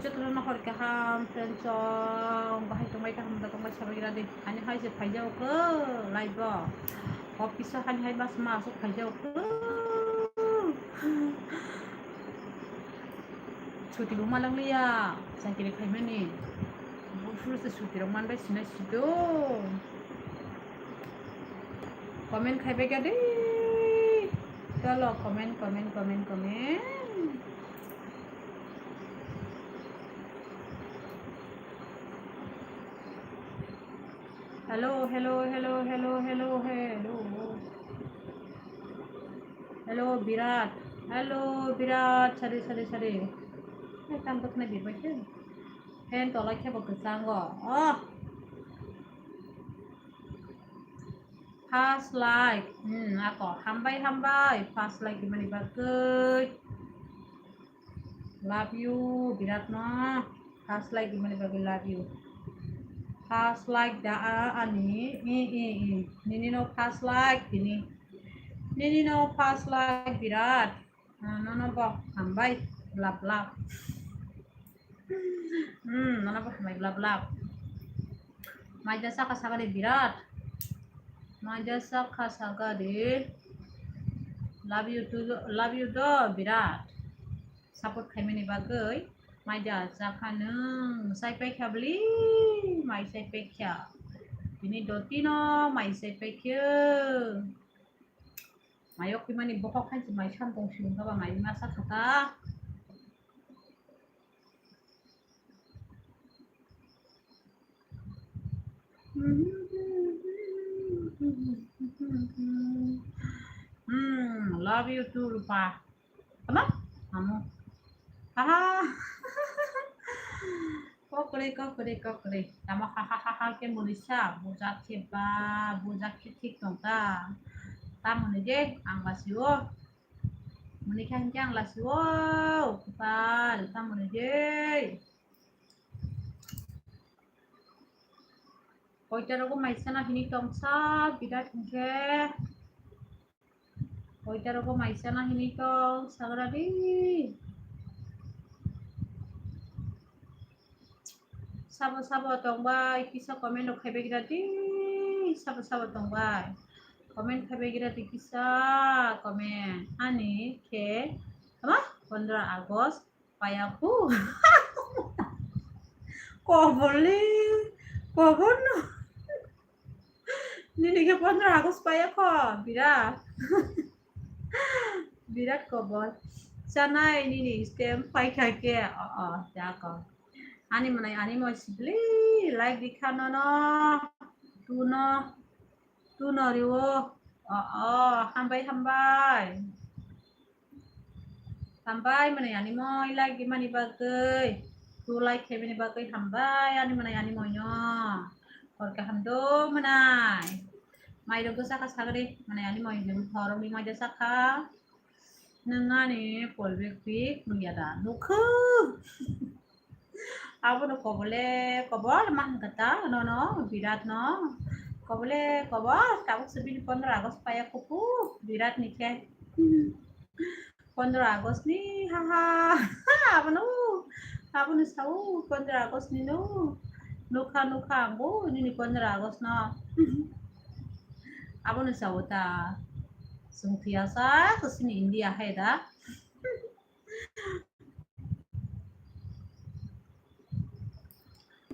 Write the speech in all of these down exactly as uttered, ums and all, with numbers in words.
Jotono hor kaham, friend song, bahai tongbai kaham da tongbai sabai gra di. Ani hai se phaijao khe live o. Office o hani hai mas mas o phaijao khe. Chuti bo malang liya, chakiri khaimani. Bufru se chuti rok manbai sinai sido. Comment khaibai kha de. Chalo, comment, comment, comment, comment. Hello, hello, hello, hello, hello, hello. Hello, Birat. Hello, Birat. Sari, sari, sari. Eh, tam tak na birbai ke. Fan tolai khe bo kwchango. Oh. First like. Hmm, ako. Hambai, hambai. First like mani bagwi. Love you, Birat no. First like mani bagwi love you. First like da a ani. I, i, i. Nini no first like dini. Nini no first like Birat. Ah, nono bo hambai, blap, blap. Hmm, nono bo hambai, blap, blap. Maija saka saka de Birat. Maija saka saka de. Love you too, love you do Birat. Support khaimani bagwi. Maija saka nwng sai paikha bli, mai sai paikha. Bini dotino mai sai paikha. Mayok himani bokhok hai se mai sam tong sini kaba mai masa khata. Hmm, love you too, Rupa. Tama? Amo. Haha. Kokre, kokre, kokre. Tamo ha, ha, ha, ha, ke muni sa, bujak khe ba, bujak khe thik tong ta. Tamoni je, ang lasio. Muni khe ang lasio, kupal, tamoni je. Koita rogo maisana hini tong sa, Birat hingkhe. Koita rogo maisana hini tong sagra di. Sabo sabo tongbai kisa comment rok khaibai gira di. Sabo sabo tongbai comment khaibai gira di kisa comment ani khe ama pondro August. Payakhu. Kobolni, kobolno. Nini khe pondro August payakho, Birat. Birat kobol. Chanai nini stem paikha khe. O, o, jako. Ani mwnai ani moi sibli, like dikha nono. Tuno, tuno riwo. O, o, hambai, hambai. Hambai mwnai ani moi like di mani bagwi. Tu like khe bini bagwi hambai ani mwnai ani moi no. Hor kaham do mwnai. Mai rok do saka sagri mwnai ani moi hor ni moi do saka. Nwng ani polbek pik nungya da nukhu. Abono kobole kobol ma hwnkha ta nono Birat no. Kobole kobol tabuk se bini pondro August paya kuku Birat ni khe. Pondro August ni haha abono abono sao pondro August ni no. Nukha nukha angbo nini pondro August no. Abono sao ta. Sungthia sa kusini India hai da.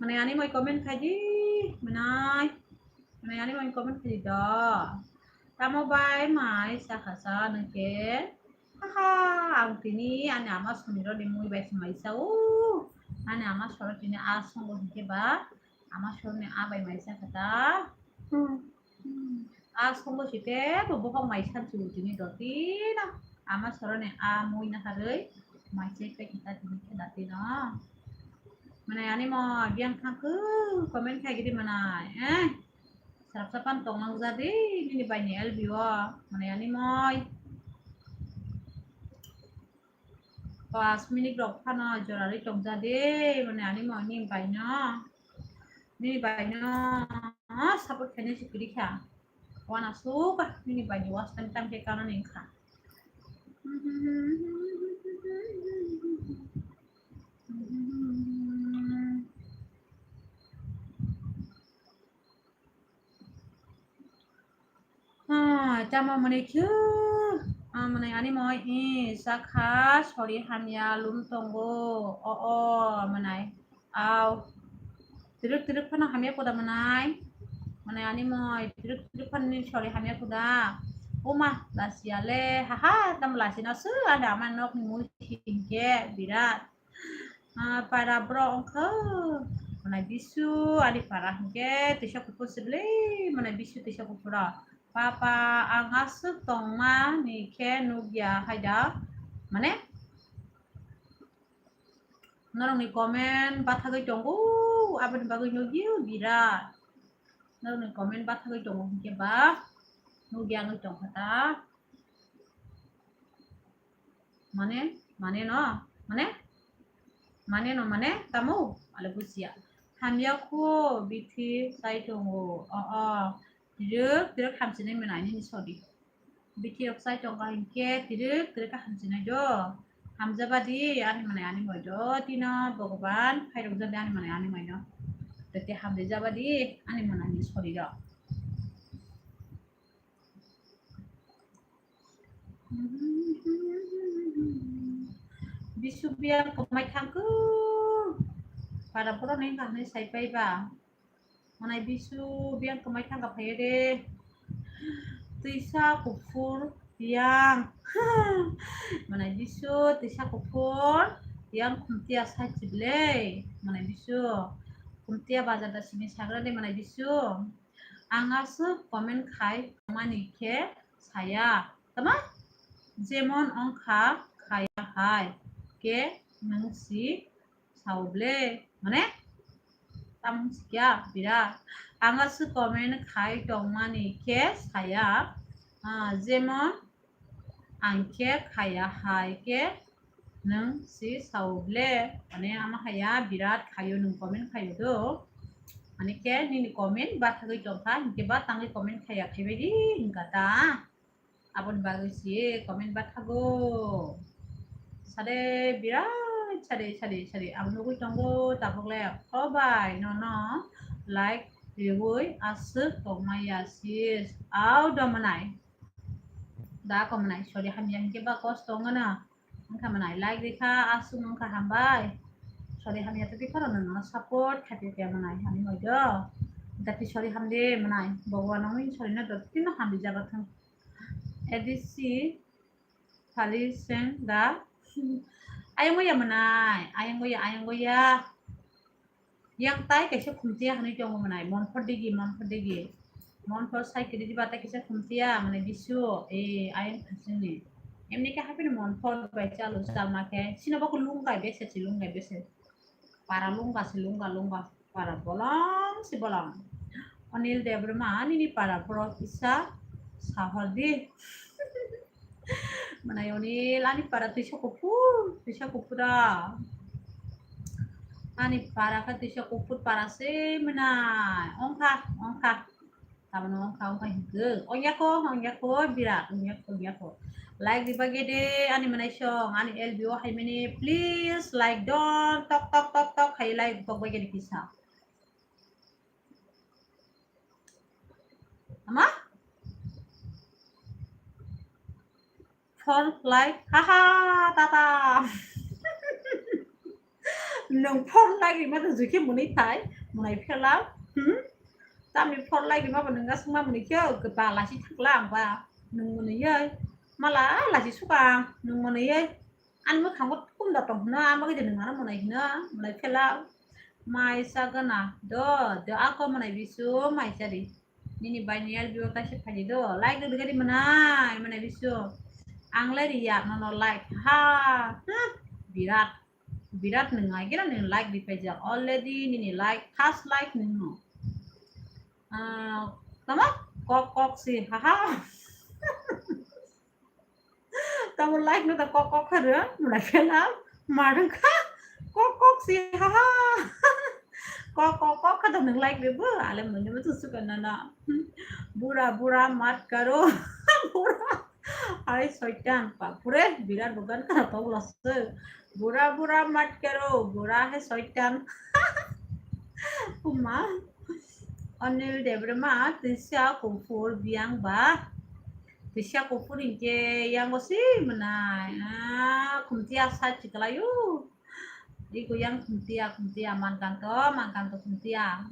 Mwnai ani moi comment khai di, mwnai. Mwnai ani moi comment khai di do. Tamo bai mai sakha sa nangkhe. Haha, ang tini ani ama soni roni mui bai se mai sao. Ani ama soro tini a songo hingke ba. Ama soro ni a bai mai sakha ta. Hmm. A songo site bo bohok mai san chu tini dotino. Ama soroni a mui naharoi mai chai pai kita tini khe datino. Mwnai ani moi biyang thangkhu comment khai gidi mwnai. Eh. Sarap sapan tong nang jadi nini bai ni L B o. Mwnai ani moi. Pas minute rok phano jorarwi tong jadi mwnai ani moi ni bai no. Nini bai no support khainai se kwrwi kha. Wana suka nini bai ni watch time time khe kanani wngkha. Tamo mwnwi khe, ah, mwnwi ani moi, i, sakha, sori hamya, lum tongo, o, o, mwnwi, au. Twrwk twrwk phano hamya kuda mwnwi, mwnwi ani moi, twrwk twrwk phano ni sori hamya kuda. O ma, lasiya le, ha ha, tamo lasi no sw, ani ama nok ni mui hingke, birat. Ah, para borok wngkha, mwnai bisu, ani para hwnkhe twisa kuphur se bwle, mwnai bisu twisa kuphur o. Papa, ang aswk tongma ni khe nukya haida, mane, norokni comment bathagwi tongo, aboni bagwi nukya birat. Norokni comment bathagwi tongo hwnkhe ba, nukya wngwi tongkha ta. Mane, mane no, mane, mane no, mane, tamo, ale bujiya. Hamya kho, bithi, sai tongo, o, o, tirwk, tirwk hamsinai mwnai nini sori. Bithi rok sai tongkha hinkhe, tirwk, tirwk hamsinai do. Hamjabadi, ani mwnai, ani moi do, tino, Bhagwan, phairok jadi ani mwnai, ani moi no. Tete hamjabadi, ani mwnai, ani sori do. Bisu biyang kwmai thangkhu. Para borok ni wngkha hwnwi sai pai ba. Mwnai bisu biyang kwmai thangkha phaiya de. Twisa kuphur biyang. Mwnai bisu twisa kuphur biyang khumtiya sai chible. Mwnai bisu khumtiya bazar da simi sagra de mwnai bisu. Ang aswk comment khai tongmani khe saya, tama? Jemon wngkha khaya hai khe nwng si sao ble, mane? Tamo sikya birat. Ang aswk comment khai tongmani khe saya, ah, jemon Ang khe khaya hai khe nwng si sao ble, mane ama haya birat khayo nwng comment khayo do. Mane khe nini comment bathagwi tongkha, hinkhe ba tangwi comment khaya khaibai di hinkha ta. Aboni bagwi si comment bathago. Sade birat sade, sade, sade. Ang nugwi tongo tabuk le khobai nono like riwi aswk tongmaya sis. Au do mwnai. Da ko mwnai, sori hamya hinkhe ba kosto wngana. Wngkha mwnai, like rikha, aswk wngkha hambai. Sori hamya tei phano nono support khaipikha mwnai, hamya hoi do. Dati sori hamde mwnai, Bhagwan wngwi sori no dotino hamri jaba thang. A D C Thali Seng da. Ayang goya mwnai, ayang goya, ayang goya. Yang tai kaisa khumtiya hinwi tongo mwnai, Monphor digi, Monphor digi. Monphor sai kiri diba tai kaisa khumtiya, mwnai bisu, e, ayang khasingni. Emni khe haphini Monphor bai chalo chalma khe, sino bokho lungkai bese si lungkai bese. Para lungka si lungka lungka, para bolong si bolong. Anil Debbarma, nini para borok kisa sahor di. Mwnai Anil, ani para twisa kuphur, twisa kuphura. Ani para khe twisa kuphur para se mwnai. Ongkha, ongkha. Tamno ongkha, ongkha hinkhe. Ongya ko, ongya ko, birat, ongya ko, ongya ko. Like riba gede, ani mwnai song, ani L B O hai mani, please like don, tok, tok, tok, tok, hai like tok bai gede kisa. Ama? Four like, haha, tata. Nwng four like rima to jukhe mwnwi thai, mwnai phela. Hmm? Tamni four like rima bo nwng aswk ma mwnwi khe, ba lasi thakla ang ba. Nwng mwnwi yai. Mala lasi suka ang, nwng mwnwi yai. Ani mwkhang bo kum da tong hino, ama gede nung ano monai hino, monai phela. Mai sa gana do, do ako monai bisu, mai sa di. Nini bai ni L B O ta se phai di do, like do gadi monai, monai bisu. Ang lai ri ya, no, no like. Ha, hmm, birat, birat nung ai gira nung like di phai jak. Already nini like, first like nung no. Ah, tama? Kok, kok si, ha, ha. Tamo like no ta kok kok kha rw, mwnai phela, marwng kha, kok kok si, ha ha. Kok kok kok kha da nwng like rw bo, ale mwnai ma chusu ka na na. Bura bura mat karo, bura. Ai soitan, bapure, birat bugan kha tok lase. Bura bura mat karo, bura hai soitan. Kuma, Anil Debbarma, twisa kuphur biyang ba. Risa kuphur hinkhe yango si mwnai. Ah, khumtiya sa chiklayu. Iko yang khumtiya, khumtiya, mankanto, mankanto khumtiya.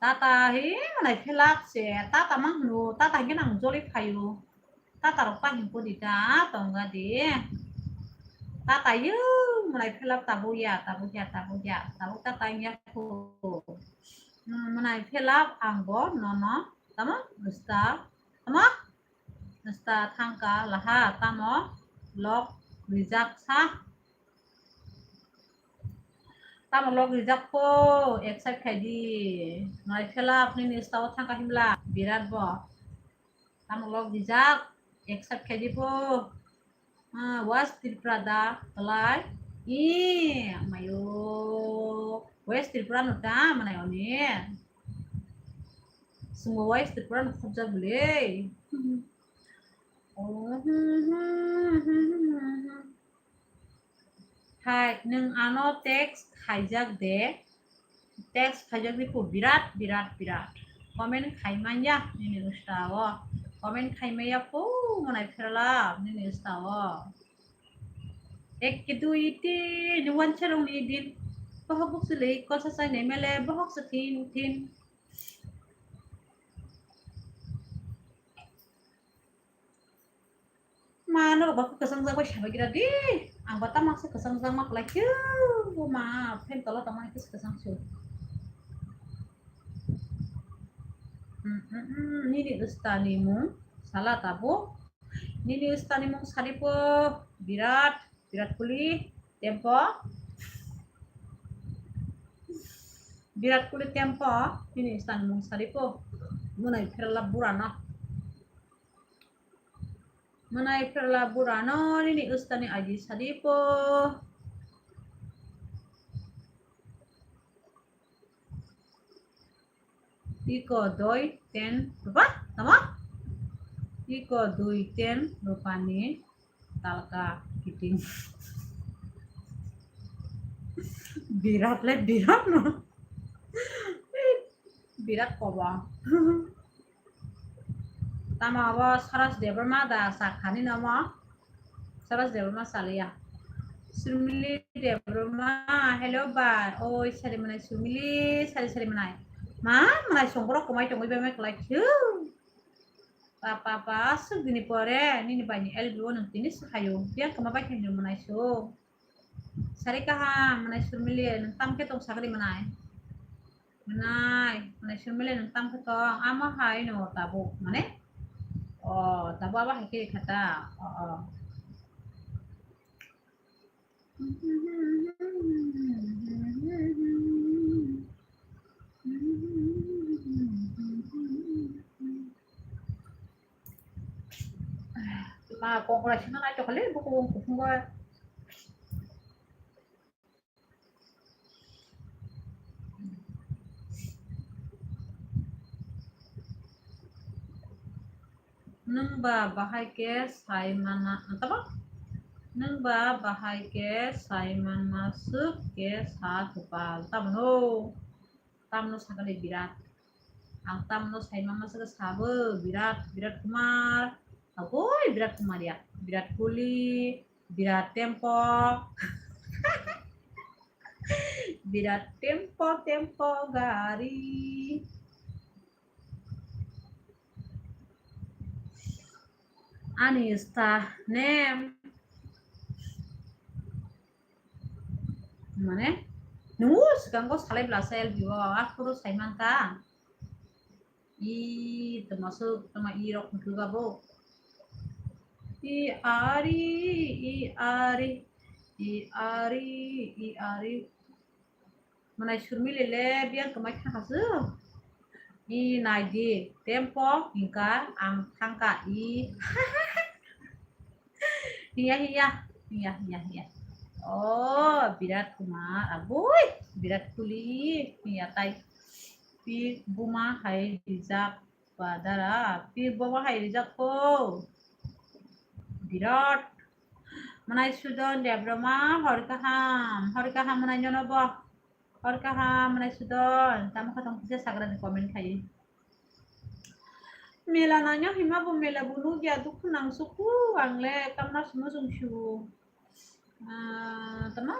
Tata hi mwnai phelak se, tata mang hwno, tata hinkhe nang joli phaio. Tata rok pa hinkhe di ta, tongga di. Tata yo mwnai phelak tabuk ya, tabuk ya, tabuk ya, tabuk tata ya ko. Hmm, mwnai phelak ang bo nono, tamo usta, tamo usta thangka laha, tamo lok rijak sa. Tamo lok rijak po, accept khai di. Mwnai phelak nini usta o thangka himla, birat bo. Tamo lok rijak, accept khai di po. Ah, West Tripura da, kalai. Ih, mayo. West Tripura no ta, mwnai oni. Sumbo West Tripura no khobja bole. Oh, hmm, hmm, hmm, hmm, hmm. Hai, nwng ano text khaijak de. Text khaijak de po birat, birat, birat. Comment khaimanya nini usta o. Comment khaimaya po mwnai pherla nini usta o. Ek, dui, tin, wancherong ni din. Bohok buk sili kosa sai ne mele, bohok sa thin, thin. Ma, norok ba kwchang jak bai sabai gira di. Ang ba tamo se kwchang jak ma kwlai khe. Ma, fan tola tamo khe kwchang su. Hmm, hmm, hmm, nini usta ni mung sala tabuk. Nini usta ni mung sadi po birat, birat kuli tempo. Birat kuli tempo, nini usta ni mung sadi po. Mwnai pherla bura no. Mwnai pherla bura no nini usta ni I D sadi po. Iko doi ten rupa, tamo? Iko dui ten rupa ni talka kiting. Birat le birat no. Birat kobo. Tamo abo Saras Debbarma da sa khani nomo. Saras Debbarma saliya. Surmili Debbarma, hello ba. Oi, sari mwnai Surmili, sari sari mwnai. Ma, mwnai songborok kwmai tongwi bai mai kwlai khe. Pa, pa, pa, aswk dini pore nini bai ni L B O nwng tini swkhaio. Biyang kwma bai khe hinwi mwnai sung. Sari kaham, mwnai Surmili, nwng tam khe tong sakri mwnai. Mwnai, mwnai Surmili nwng tam khe tong, amo hai no tabuk, mane? O, tabuk abo hai khe kha ta. O, o. Ma, kokra sina nai to khali, buku wng kuphungo. Nwng ba bahai khe sai mana, tamo? Nwng ba bahai khe sai mana swk khe sa kwpal, tamo no? Tamno sakali birat. Ang tamno sai mana swk sabo birat, birat kumar. Agoi birat kumar ya. Birat kuli, birat tempo. Birat tempo, tempo gari. Ani usta nem. Mane, nungo swkango salai blasa L B O, aphuru sai mankha. I tama swk, tama i rok hwnkhe ba bo. I ari, i ari, i ari, i ari. Mwnai Surmili le biyang kwmai thangkha swk. I nai di, tempo hwnkha ang thangkha i. Hiya, hiya, hiya, hiya, hiya. Oh, birat kumar, aboi, birat kuli, hiya tai. Pi buma hai rijak. Ba dara, pi bobo hai rijak ko. Birat. Mwnai Sudon Debbarma, hor kaham, hor kaham mwnai nono bo. Hor kaham mwnai Sudon, tamo kha tong kisa sagra ni comment khai. Mela nangya hima bo mela bo nukya, dukhu nangsuku ang le kamna sumo jung su. Ah, tama?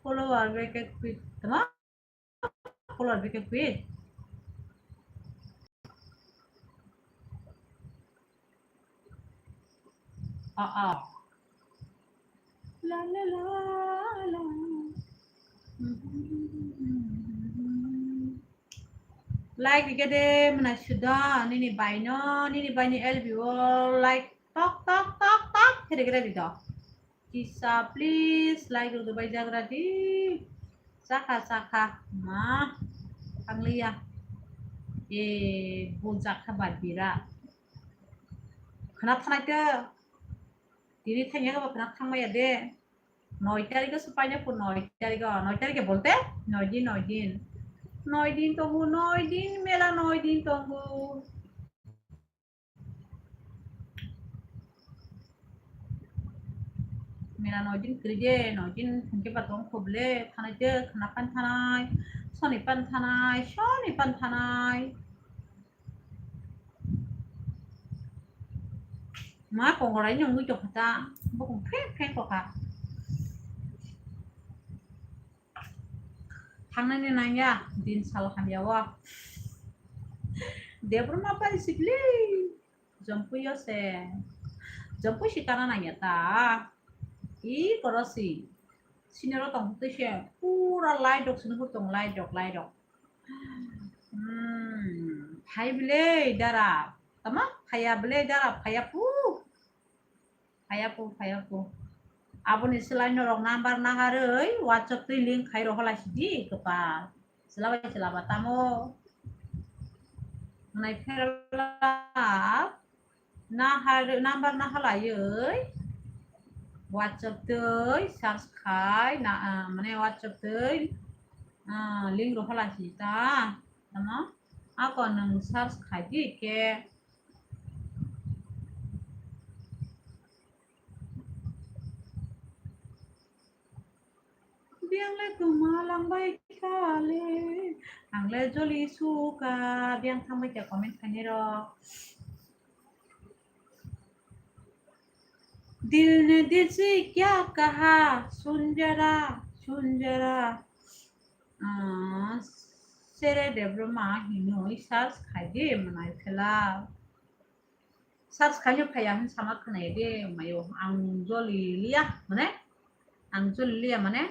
Follower bai khe kwi, tama? Follower bai khe kwi. Ah, ah. La, la, la, la. Like rikhe de mwnai suda nini bai no, nini bai ni L B o like tok, tok, tok, tok khe rikhe de rikhe. Kisa, please, like rwdi bai jagra di. Chakha, chakha, ma, thangliya. E, bo jakha ba bira. Khna thanai te. Tini thangya ba khna thangmaya de. Noi tarikh o se paina po noi tarikh o. Noi tarikh bolte? Noi din, noi din. Noi din tongo, noi din, mela noi din tongo. Mela noi din kwrwi de, noi din hwnkhe ba tong kho ble, thanai de, khna pan thanai, soni pan thanai, soni pan thanai. Ma kongorai ni wngwi tongkha ta, bokong phreng phreng kokha. Thangnani nangya, din sal hamya o. Debra ma pai sibli. Jompui o se. Jompui si kana nangya ta. I korosi. Sinero tong twi se. Pura light rok sini tong light rok, light rok. Hmm. Phai bile dara. Tama? Phaya bile dara. Phaya pu. Phaya po, phaya po. Aboni slai norok number naharwi WhatsApp twi link khai rohorlai sidi kwpal. Chwla bai chwla ba tamo. Nai pherla nahar number nahalaiwi WhatsApp twi search khai na, ah, mane WhatsApp twi, ah, link rohorlai sidi ta. Tamo? Ako nwng search khai di khe. Biyang le tuma langbai kha le, ang le joli suka, biyang thangbai kha comment khainai rok. Dil ne dil se kya kaha, sun jara, sun jara. Ah, sere Debbarma hinwi search khai di mwnai phela. Search khaino phaiya hwn sama khwnai de mayo. Ang joli liya mane, ang joli liya mane,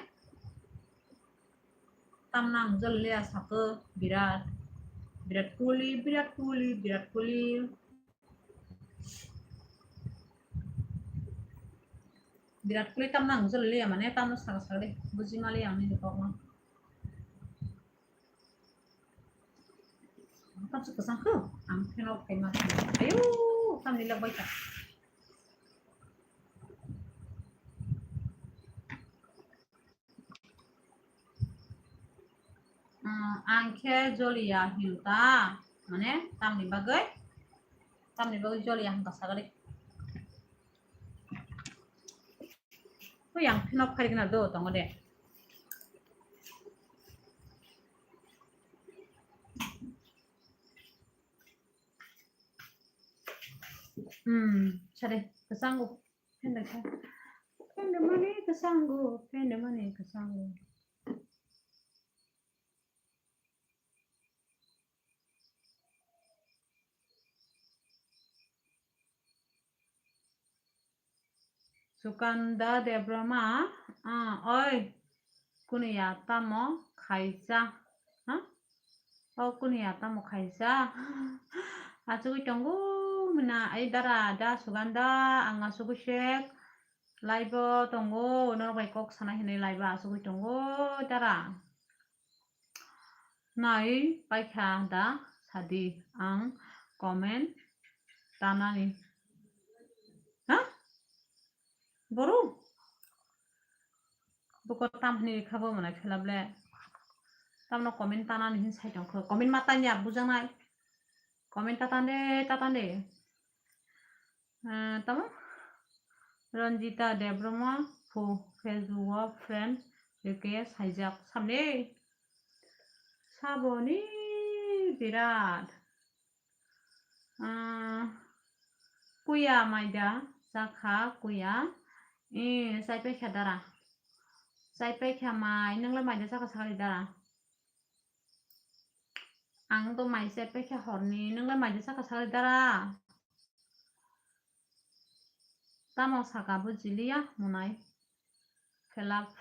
tamna ang joli liya sako birat, birat kuli, birat kuli, birat kuli. Birat kuli tamna ang joli liya mane, tamno saka saka de, buji mali ang ni kok no. Tamsa kwchang kho, ang pheno phaima. Ayo, tamni lok bai ta. Hmm, ang khe joliya hinta, mane tamni bagwi, tamni bagwi joliya hinta sagadi. Oi, ang pheno phairigna do tongo de. Hmm, sade, kwchango. Phen da kha. Phen da mani kwchango, phen da mani kwchango. Sukanda Debbarma, ah, oi, kuniya tamo khaisa, ha? O kuniya tamo khaisa. Achugwi tongo mina, ai dara, da Sukanda, ang achugwi sek, live o tongo, norok bai kok sana hinwi live o achugwi tongo, dara. Nai paikha da sadi ang comment tanani. Ha? Boru? Buko tam hini rikha bo mwnai phela ble. Tamno comment tanani hin sai tongkho. Comment ma tanya bujanai. Comment tatande, tatande. Ah, tamo? Ranjita Debbarma phu Facebook o friend request haijak samle. Saboni birat. Ah, kuya maida chakha kuya. Eh, chaipai kha dara. Chaipai kha mai, nwngle maida chakha sakali dara. Ang to mai chaipai kha horni, nwngle maida chakha sakali dara. Tamo saka bujiliya munai. Khelap.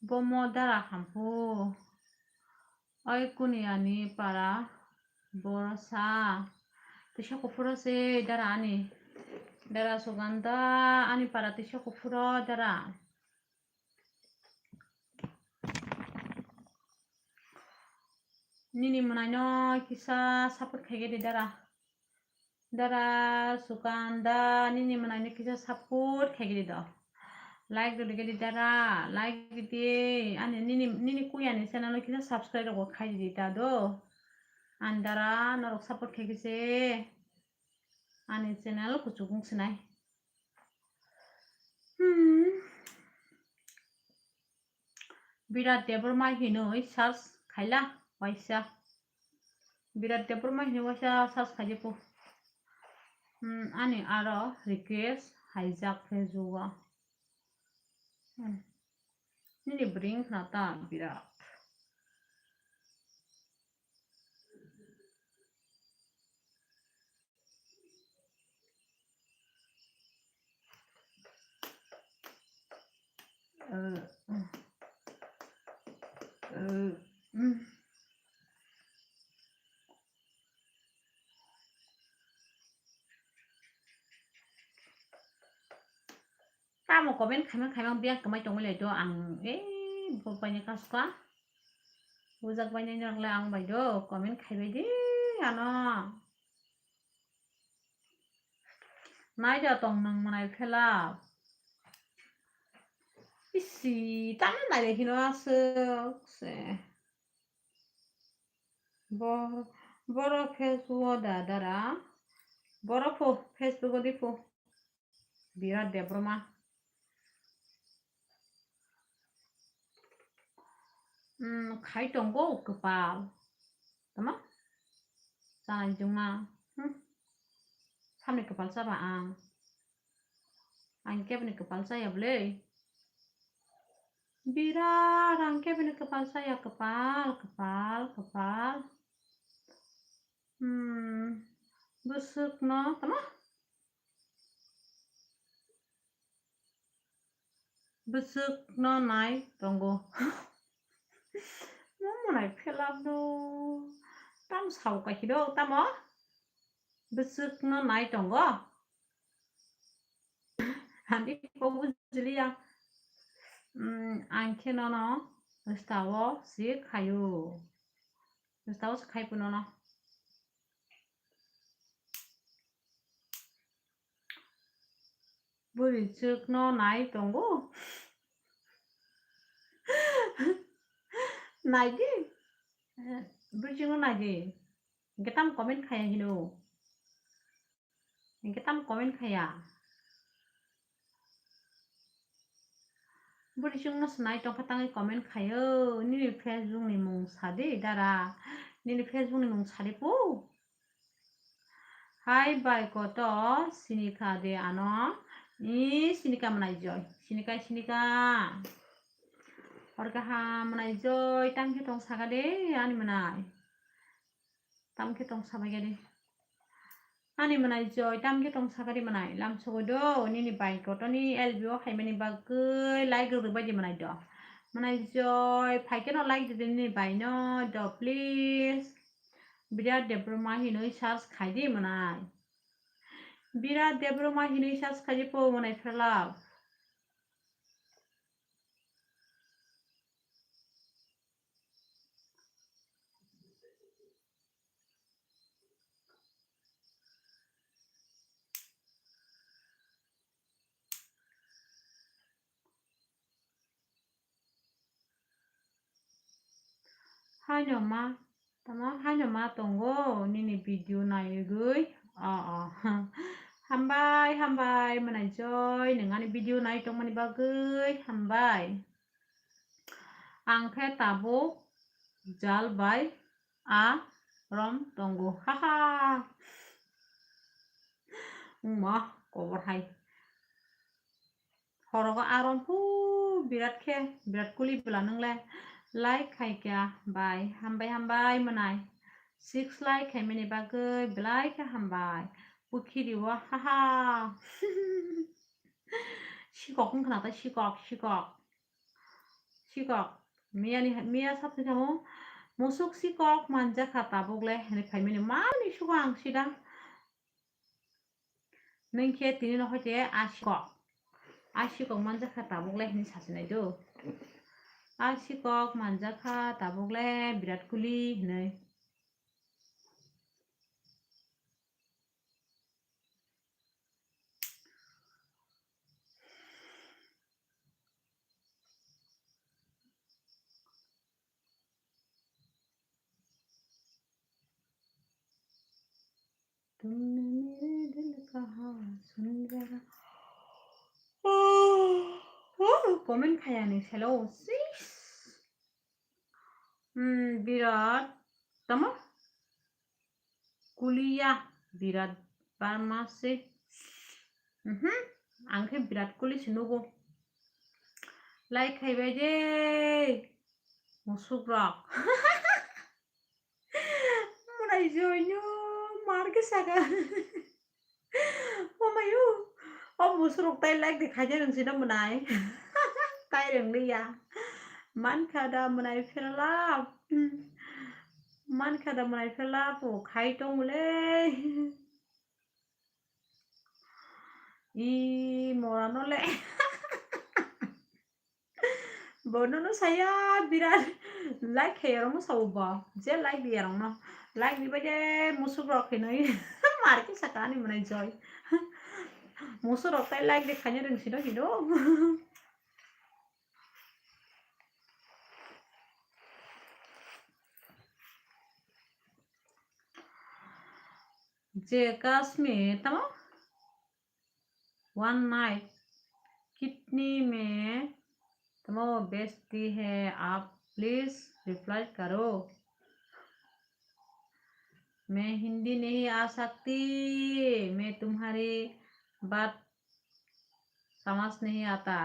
Bomo dara hampu. Oi kuni ani para borsa. Tisa kuphuro se dara ani. Dara Suganda ani para tisa kuphuro dara. Nini mwnaino kisa support khaigedi dara. Dara Suganda nini mwnaino kisa support khaigedi do. Like rwgedi dara, like rwgedi. Ani nini, nini kuyani channel o kisa subscribe rok khai di ta do. Ani dara norok support khaigese. Ani channel kuchuk wng sinai. Hmm. Birat Debbarma hinwi search khaila waisa. Birat Debbarma hinwi waisa search khaidi po. Hmm, ani aro request haijak Facebook o. Hmm. Nini bring khna ta Birat. Tamo comment khaima khaima biya kwmai tongwi lai do ang, eh, bok bai ni kaska. Bujak bai ni norok le ang bai do comment khaibai di ano. Nai da tong nang manai phela. Isi, tamo nai le hino aswk se. Bo-, boro Facebook o da dara. Boro pho, Facebook o di pho. Birat Debbarma. Hmm, khai tongo kwpal. Tama? Chanai jungma. Hmm. Samni kwpal chaba ang. Ang keboni kwpal chaya bwle. Birat ang keboni kwpal chaya, kwpal, kwpal, kwpal. Hmm. Bwswkno, tama? Bwswkno nai tongo. Mo mwnai phelak do. Tam sao kahi do, tamo? Bwswkno nai tongo. Ani kok bujiliya. Hmm, ang khe nono stao si khayo. Stao si khai punono. Bwrwi chwkno nai tongo. Nai di. Bwrwi chwkno nai di. Hwnkhe tamo comment khaya hino. Hwnkhe tamo comment khaya. Bwrwi chwngno se nai tongkha tangwi comment khaio. Nini Facebook ni mung sadi dara. Nini Facebook ni mung sadi pu. Hai bai koto sinikha de ano. Ni sinikha mwnai joi. Sinikha, sinikha. Hor kaham mwnai joi. Tamkhe tong saka de ani mwnai. Tamkhe tong sabai gari. Ani mwnai joi, tamkhe tong sakari mwnai. Lamsogo do, nini bai koto ni L B O haimani bagwi like rwrwk bai di mwnai do. Mwnai joi, phaikhe no like di nini bai no do, please. Birat Debbarma hinwi search khai di mwnai. Birat Debbarma hinwi search khai di po mwnai phalak. Haino ma, tamo haino ma tongo nini video naigwi. O, o. Hambai, hambai, mwnai joi, nwng ani video nai tongmani bagwi hambai. Ang khe tabuk jal bai a rom tongo. Haha. Wngma kobor hai. Horogo arom hu birat khe, birat kuli bwla nwngle. Like khai kya bai, hambai hambai mwnai. Six like khaimani bagwi belai khe hambai. Pukhiri o, haha. Sikok wngkha na ta, sikok, sikok. Sikok. Miyani, miya sathi kamo. Musuk sikok manjakha tabuk le, hinwi phaimani mani sugo ang sida. Nwng khe tini no hoite a sikok. A sikok manjakha tabuk le hinwi sasinai do. A sikok manjakha tabuk le birat kuli hinwi. तुमने मेरे दिल कहाँ सुन जरा। Oh, oh, comment khayani selo sis. Hmm, birat tamo kuliya birat barma se. Mhm. Ang khe birat kuli se nugo. Like khaibai de. Musuk rok. Mwnai joino mar khe saka. Omayo. O musuk rok tai like de khaide rwng sino mwnai. Tai rwng liya. Man kha da mwnai pheralap. Hmm. Man kha da mwnai pheralap o khai tong le. I mora no le. Bono no saya birat like khe yarong no sabo bo. Je like di yarong no. Like di baje musuk rok hinoi. Mar khe saka ani mwnai joy. Musuk rok tai like di khanya rwng sino hino. Je Kashmir tamo one night kitni mein tamo besti hai aap please reply karo. मैं हिंदी नहीं आ सकती, मैं तुम्हारी बात समझ नहीं आता।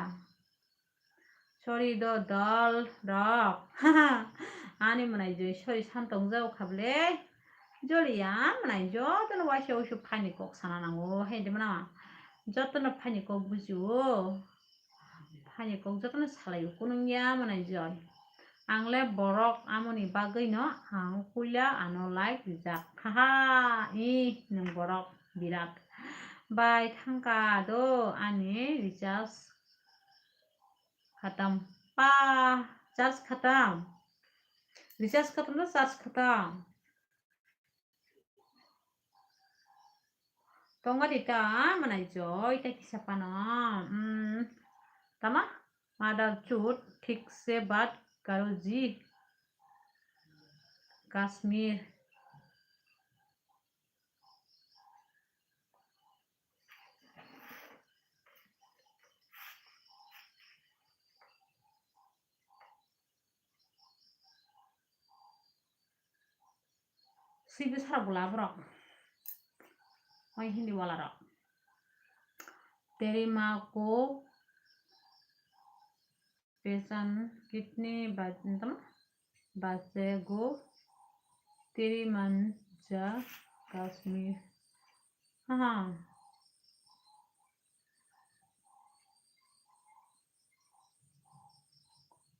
Sorry do dol rok. Ani mwnai joi sorry santong jao khable. Joli ya mwnai jotono waisa waisa phaini kok sana nango. He de mwnai. Jotono phaini kok bujio. Phaini kok jotono salai kunung ya mwnai joi. Ang le borok amoni bagwi no ang puila ano like rijak. Haha, i nwng borok birat. Bai thangka do ani recharge khatam. Pa, charge khatam. Recharge khatam do charge khatam. Tongo di ta mwnai joi ta kisa pano. Hmm. Tama? Mother chut thik se baat karo ji. Kashmir. Sibisarok bwla borok. Oi Hindi wala rok. Teri maa ko pesan kitni baj-, मतलब, bajego teri manja Kashmir. Haha.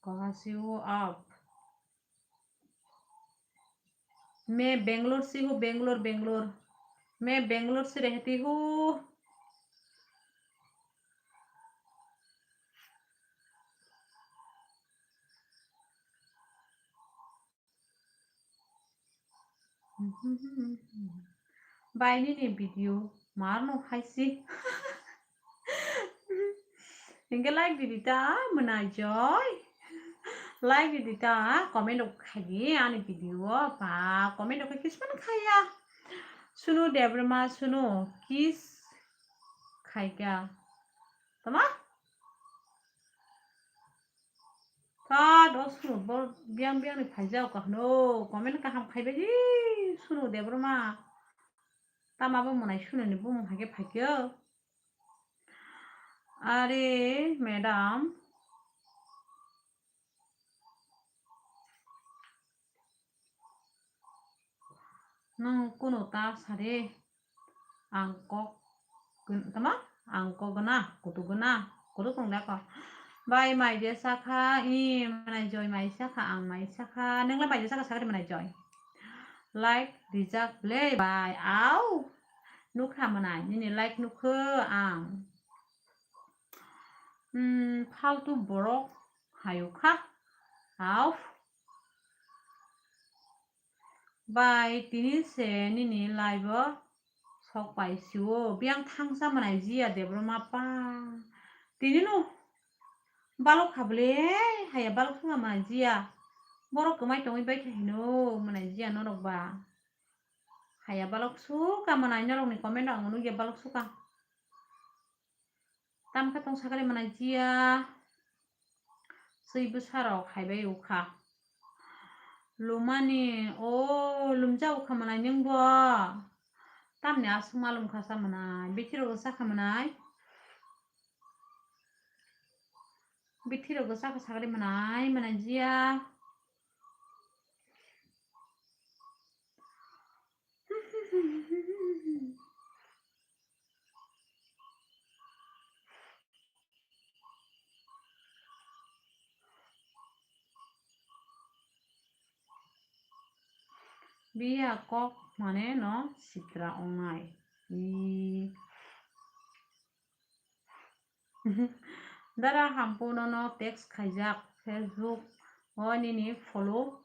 कहाँ से हो आप? मैं बेंगलोर से हूँ, बेंगलोर, बेंगलोर। मैं बेंगलोर से रहती हूँ। Bai nini video marno haisi. Hingke like di dita mwnai joy. Like di dita comment rok khai di ani video ba comment rok khe kiss man khaya. Sunu Debbarma sunu kiss khaika. Tama? Birat o sunu bo biyang biyang ni phaijak kahno comment kaham khaibai di sunu Debbarma. Tama bo mwnai sunu ni bumung hai khe phaikhe. Are madam. Nwng kunu ta sari ang kok gun-, tama? Ang kok gana, kutu gana, kutu kung da ko. Bai mai de sakha, i manai joy mai sakha, ang mai sakha. Nwng le mai de sakha sakri manai joy. Like rijak le bai, au. Nukha manai, nini like nukho ang. Hmm, faltu borok hayukha. Au. Bai, tini se nini live o sok pai sio. Biyang thangsa manai jiya Debbarma pa. Tini no balok kha bole, haya balok thangsa manai jiya. Borok kwmai tongwi bai kha hino manai jiya norok ba. Haya balok suka manai norok ni comment rok ang nukya balok suka. Tam khe tong sakali manai jiya. Swi bwsarok haibai ukha. Lumani, o, lumja ukha manai nwng bo. Tamni aswk ma lumkha sa manai. Bithirok sakha manai. Bithirok sakha sakali manai, manai jiya. Biya kok mane no sitra ongnai. I. Dara hampu nono text khaijak Facebook o nini follow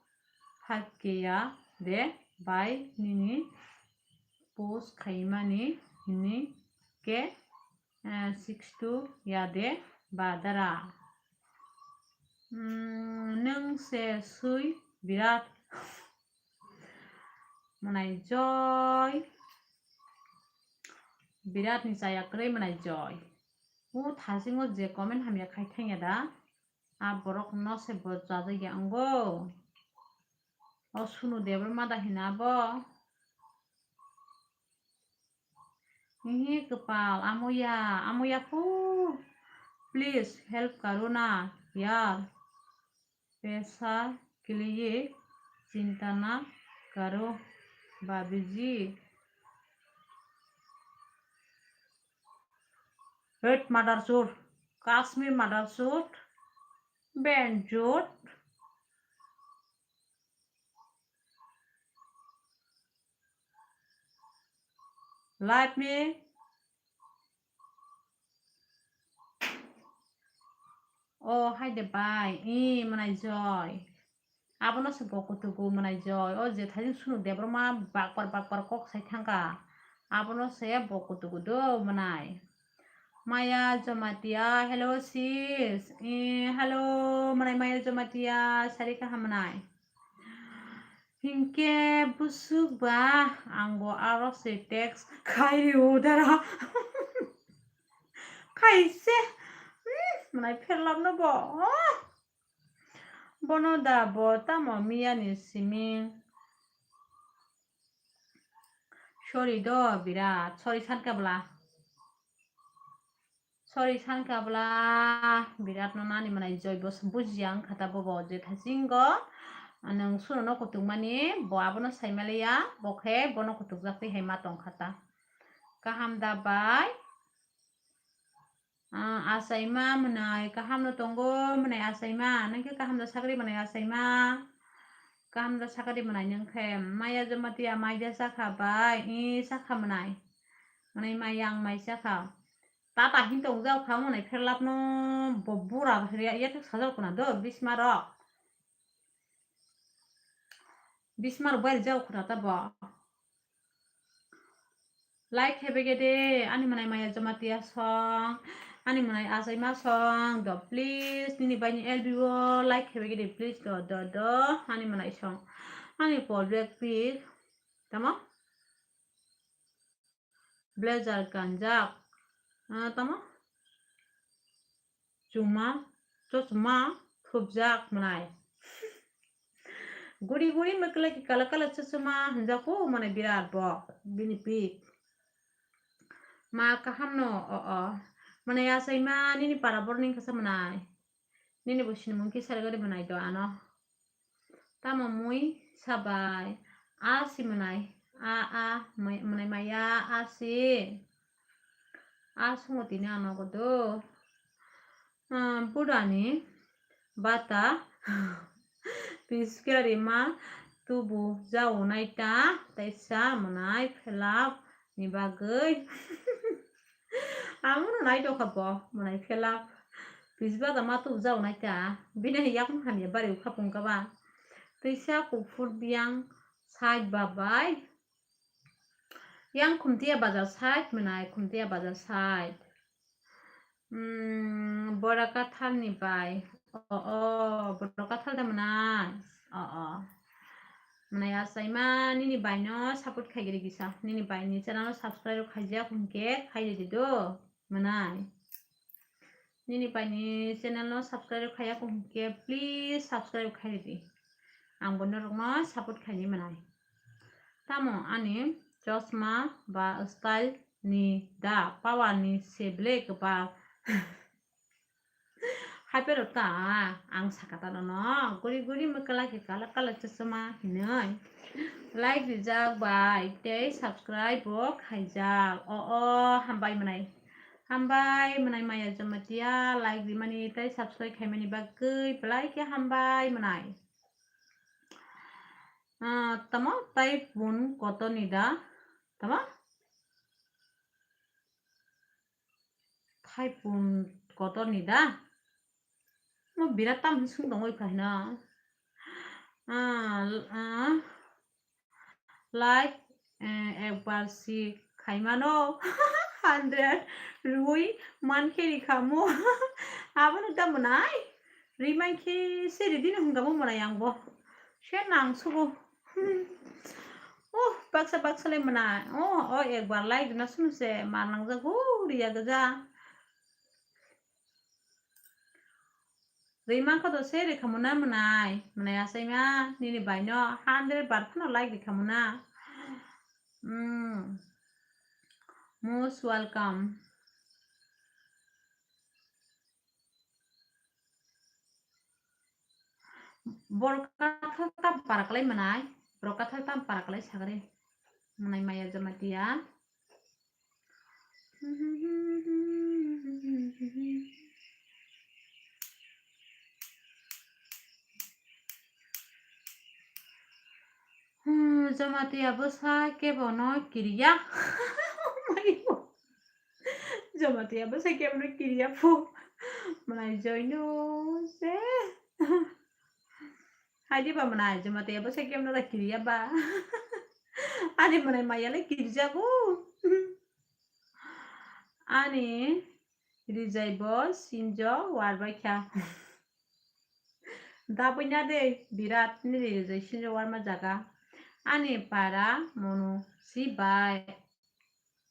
five K ya de bai nini post khaimani hini ke, eh, six two ya de ba dara. Hmm, nwng se sui birat manai joy. Birat ni chaya kwrwi manai joy. O thasingo je comment hamya khai thangya da. A borok no se bo chajagya ango. O sunu Debbarma da hina bo. Hihi kwpal, amoya, amoya phu. Please help karo na yaar. Paisa ke liye chinta na karo, bhabhi ji. Hate mother chode, Kashmir mother chode, ben chode. Live me. O hai de bai, i manai joy. Abono se bo kutugu manai joy. O je thajin sunu Debbarma bakpar bakpar kok sai thangka. Abono se bo kutugu do manai. Maya Jamatia, hello sis. I, hello, manai Maya Jamatia, sari kaham manai. Hinkhe busuk ba, ang bo aro se text khai rio dara. Khai se, hmm, manai pherlap no bo. Bono da bo tamo miya ni simi. Sorry do, birat. Sorry sankha bwla. Sorry sankha bwla. Birat no nani manai joy bo bujiya wngkha ta bobo je thajingo. Nwng suno no kutuk mani bo abono sai maliya. Bo khe bono kutuk jak twi hai ma tong kha ta. Kaham da bai. Ah, achaima mwnai kaham no tongo, mwnai achaima, nang khe kaham da sakri mwnai achaima, kaham da sakri mwnai nang khe, maya Jamatia mai da sakha bai, i sakha mwnai, mwnai mai yang mai sakha, tata hin tong jak kha mwnai pherlap no bo bura ya thuk sajak kuna do bisma rok. Bismar bai rijak khuna ta bo. Like khe bege de, ani mwnai maya Jamatia song, ani mwnai achaima song, do please, nini bai ni L B o like khe bege de, please, do, do, do, ani mwnai song, ani pol bag pic, tamo? Blazer kanjak. Ah, tamo? Chuma, chosma, thupjak mwnai. Guri guri mwkla ki kala kala chusuma hinjak o mwnai birat bo bini pik. Ma kaham no o o. Mwnai achaima nini para borok ni kasa mwnai. Nini bo sinimung kisa rwgwi mwnai do ano. Tamo mui sabai a si mwnai a a mwnai maya a si. A songo tini ano godo. Ah, budani bata piskari ma tubu jaunai ta taisa mwnai phelap ni bagwi. Amo no nai dokha bo mwnai phelap pis bata ma tubu jaunai ta bini hai yakung hamya bari ukha pungka ba. Taisa kuphur biyang side ba bai. Yang Khumtiya bazar side mwnai, Khumtiya bazar side. Hmm, Borakathal ni bai. O, o, Borakathal da mwnai. O, o. Mwnai achaima nini bai no support khai giri gisa. Nini bai ni channel no subscribe khaijak hwnkhe khai di do. Mwnai. Nini bai ni channel no subscribe khaiya kho hwnkhe please subscribe khai di. Ang bo norok no support khaini mwnai. Tamo ani chosma ba style ni da power ni se black ba. Hai pero ta ang saka ta no guri guri mwkla khe kala kala chosma hinoi. Like rijak bai tei subscribe bo khaijak. O o hambai mwnai. Hambai mwnai maya Jamatia like rimani tei subscribe khaimani bagwi belai khe hambai mwnai. Ah, tamo tai pun kotor ni da? Tamo? Thai pun kotor ni da? Mo birat tam sung tongoi kha hino. Ah, ah. Like, eh, ekbar si khaimano hundred rwi mankhe ri khamo. Abono da mwnai? Ri mankhe se ri dino hwnkhamo mwnai ang bo. Se nang sugo. Hmm. Oh, baksa baksa le mwnai. Oh, oh, ekbar like dina sunu se ma nangjago riya gaja. Rima kho do se rikha muna mwnai, mwnai achaima nini bai no hundred bar phano like rikha muna. Mm. Most welcome. Borok kathal tam para kwlai mwnai, borok kathal tam para kwlai sagri mwnai maya Jamatia. Hmm, Jamatia bwsa kebono kiriya. Jamatia bwsa kebono kiriya phu. Mwnai joino se. Hai di ba mwnai, Jamatia bwsa kebono da kiriya ba. Ani mwnai maya le kirijago. Ani rijai bo sinjo war bai kha. Dabui na de birat ni rijai sinjo war ma jaga. Ani para monu si bai.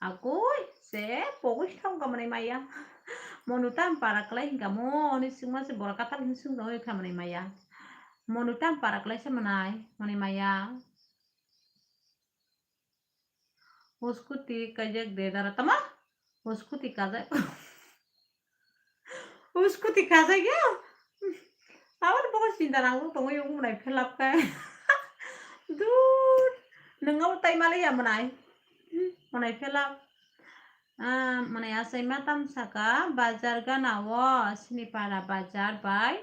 Agoi, se pogwi thang ka mwnai maya. Monu tam para kwlai hinka mo, oni singma se bora kathal hin sing dong kha mwnai maya. Monu tam para kwlai se mwnai, mwnai maya. Uskuti kajak de dara tama? Uskuti kajak. Uskuti kajak ya? Awan pokok sinta nang tong yung mwnai phelap kai. Dur. Nang awan tai malai ya mwnai. Mwnai phelap. Ah, mwnai asai matam saka bazar gana o sinipara bazar bai.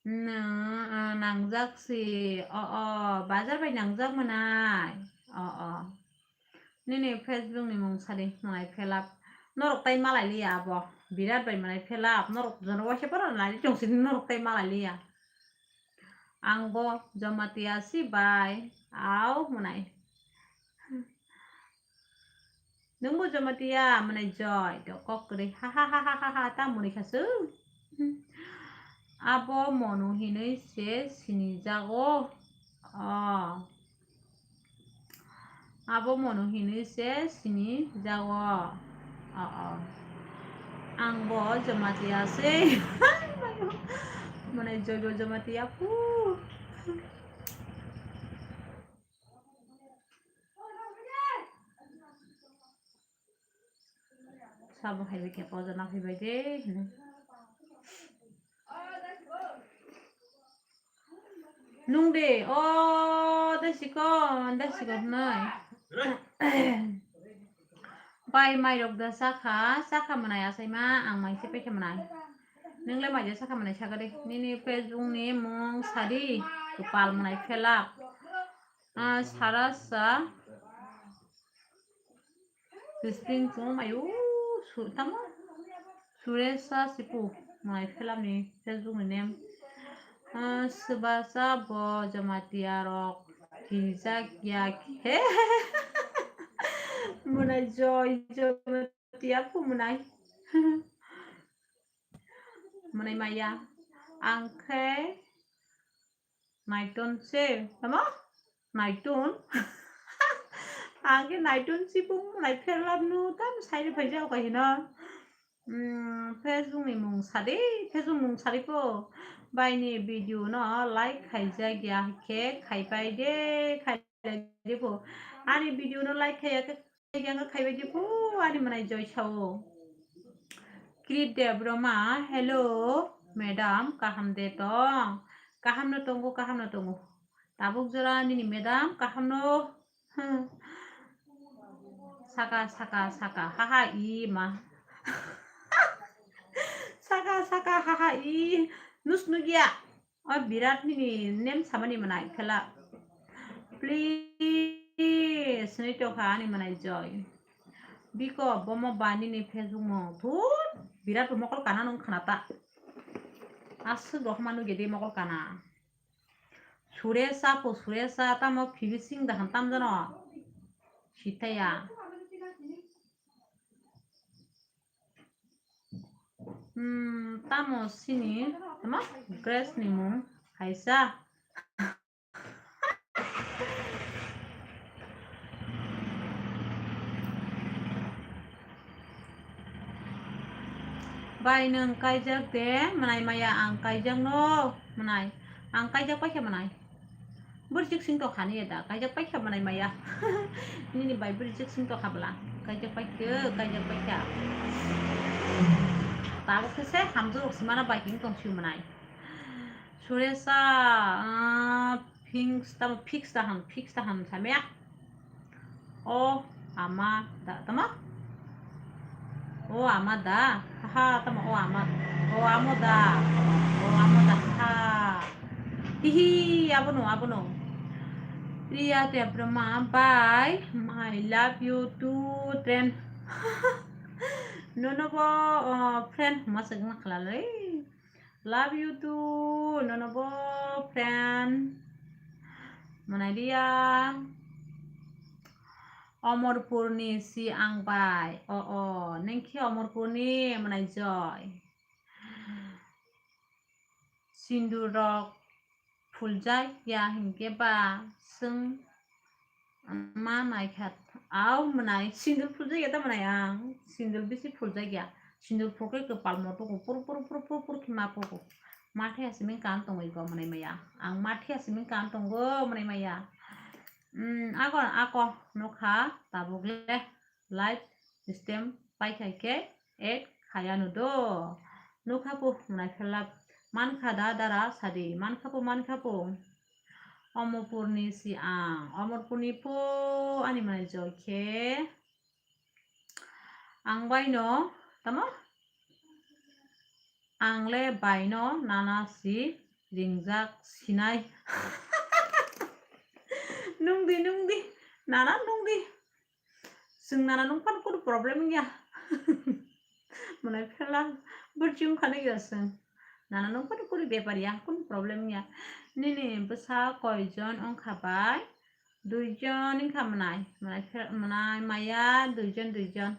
Nang, ah, nangjak si, o, o, bazar bai nangjak mwnai. O, o. Nini Facebook ni mung sadi mwnai phelap. Norok tai malai liya abo. Birat bai mwnai phelap. Norok jono waisa pora nai chong sini norok tai malai liya. Ang bo Jamatia si bai. Au mwnai. Nungbo Jamatia mwnai joy do kok kwrwi ha ha ha ha ha ha ta mwnwi kha su. Abo monu hinwi se sini jago. Oh. Abo monu hinwi se sini jago. Oh, oh. Ang bo Jamatia se. Mwnai Joy Joy Jamatia phu. Sabo hai bai khe poja na phai bai de hinwi. Nung de, o, dai siko, dai siko hwnwi. Bai, mairok da chakha, chakha mwnai achaima, ang mai se paikha mwnai. Nung le mai da chakha mwnai saka de. Nini Facebook ni mung sadi, kwpal mwnai phelak. Ah, sara sa. Twisting chung mayu su tamo. Suresha Sipu, mai phelak ni Facebook ni name. Ah, swbasa bo Jamatia rok kijak ya khe. Mwnai Joy Jamatia phu mwnai. Mwnai maya. Ang khe Naiton se, tamo? Naiton? Ang khe naiton sibung nai pherlap nu tam sai re phaijak o kahino. Hmm, Facebook ni mung sadi, Facebook mung sadi po. Bai ni video no like khaijak ya khe khaipai de, khaijak de po. Ani video no like khaiya khe Yang khaibai di phu ani mwnai Joy sao. Krit Debroma, hello, madam, kaham de tong? Kaham no tongo, kaham no tongo. Tabuk jora nini madam, kaham no. Hmm. Saka, saka, saka, ha ha i ma. Saka, saka, ha ha i. Nus nugya. O birat nini name samani mwnai khela. Please, sini tokha ani mwnai Joy. Biko, bomo ba nini Facebook mo. Thut, birat bo mokol kana nung khana ta. Aswk rok manu gede mokol kana. Suresha po Suresha, tamo phibising dahan tam jano. Sitaya. Hmm, tamo sini, tamo Grace ni mung kaisa. Bai nwng kaijak de, mwnai maya ang kaijak no, mwnai. Ang kaijak paikha mwnai. Bwrwi chwk sing tokha ni da, kaijak paikha mwnai maya. Nini bai bwrwi chwk sing tokha bwla. Kaijak paikha, kaijak paikha. Tabuk khe se hamjwk rok se mana bai king tong si mwnai. Suresha, ah, fix ta, fix ta han, fix ta han samya. O ama da, tama? O ama da. Haha, tama o ama. O amo da. O amo da. Ha. Hihi, abono, abono. Priya Debroma, bye. I love you too, friend. Nono bo, oh, friend, masuk na khalalai. Love you too, nono bo friend. Mwnai dia. Omorpurni si ang bai. O, o, nengkhe Omorpurni mwnai Joy. Sindur rok phuljak ya hinkhe ba swng ma naikha. Au mwnai sindur phuljak ya ta mwnai ang. Sindur bisi phuljak ya. Sindur phurkhe kwpal moto ko pur pur pur pur pur khe ma phuko. Mathe asiming kan tongwi go mwnai maya. Ang mathe asiming kan tongo mwnai maya. Hmm, ako, ako nokha tabuk le. Live stem paikha khe add khaya no do. Nukha po mwnai phelap mankha da dara sadi mankha po mankha po. Omorpurni si ang Omorpurni po ani mwnai Joy khe ang bai no tamo ang le bai no nana si ringjak sinai. Nungdi nungdi nana nungdi. Chwng nana nung phano kunu problem wngya. Mwnai phela bwrwi wngkha nw ya chwng. Nana nung phano kunu bepar ya, kunu problem wngya. Nini bwsa koijon wngkha bai? Duijon wngkha mwnai. Mwnai phela, mwnai maya duijon, duijon.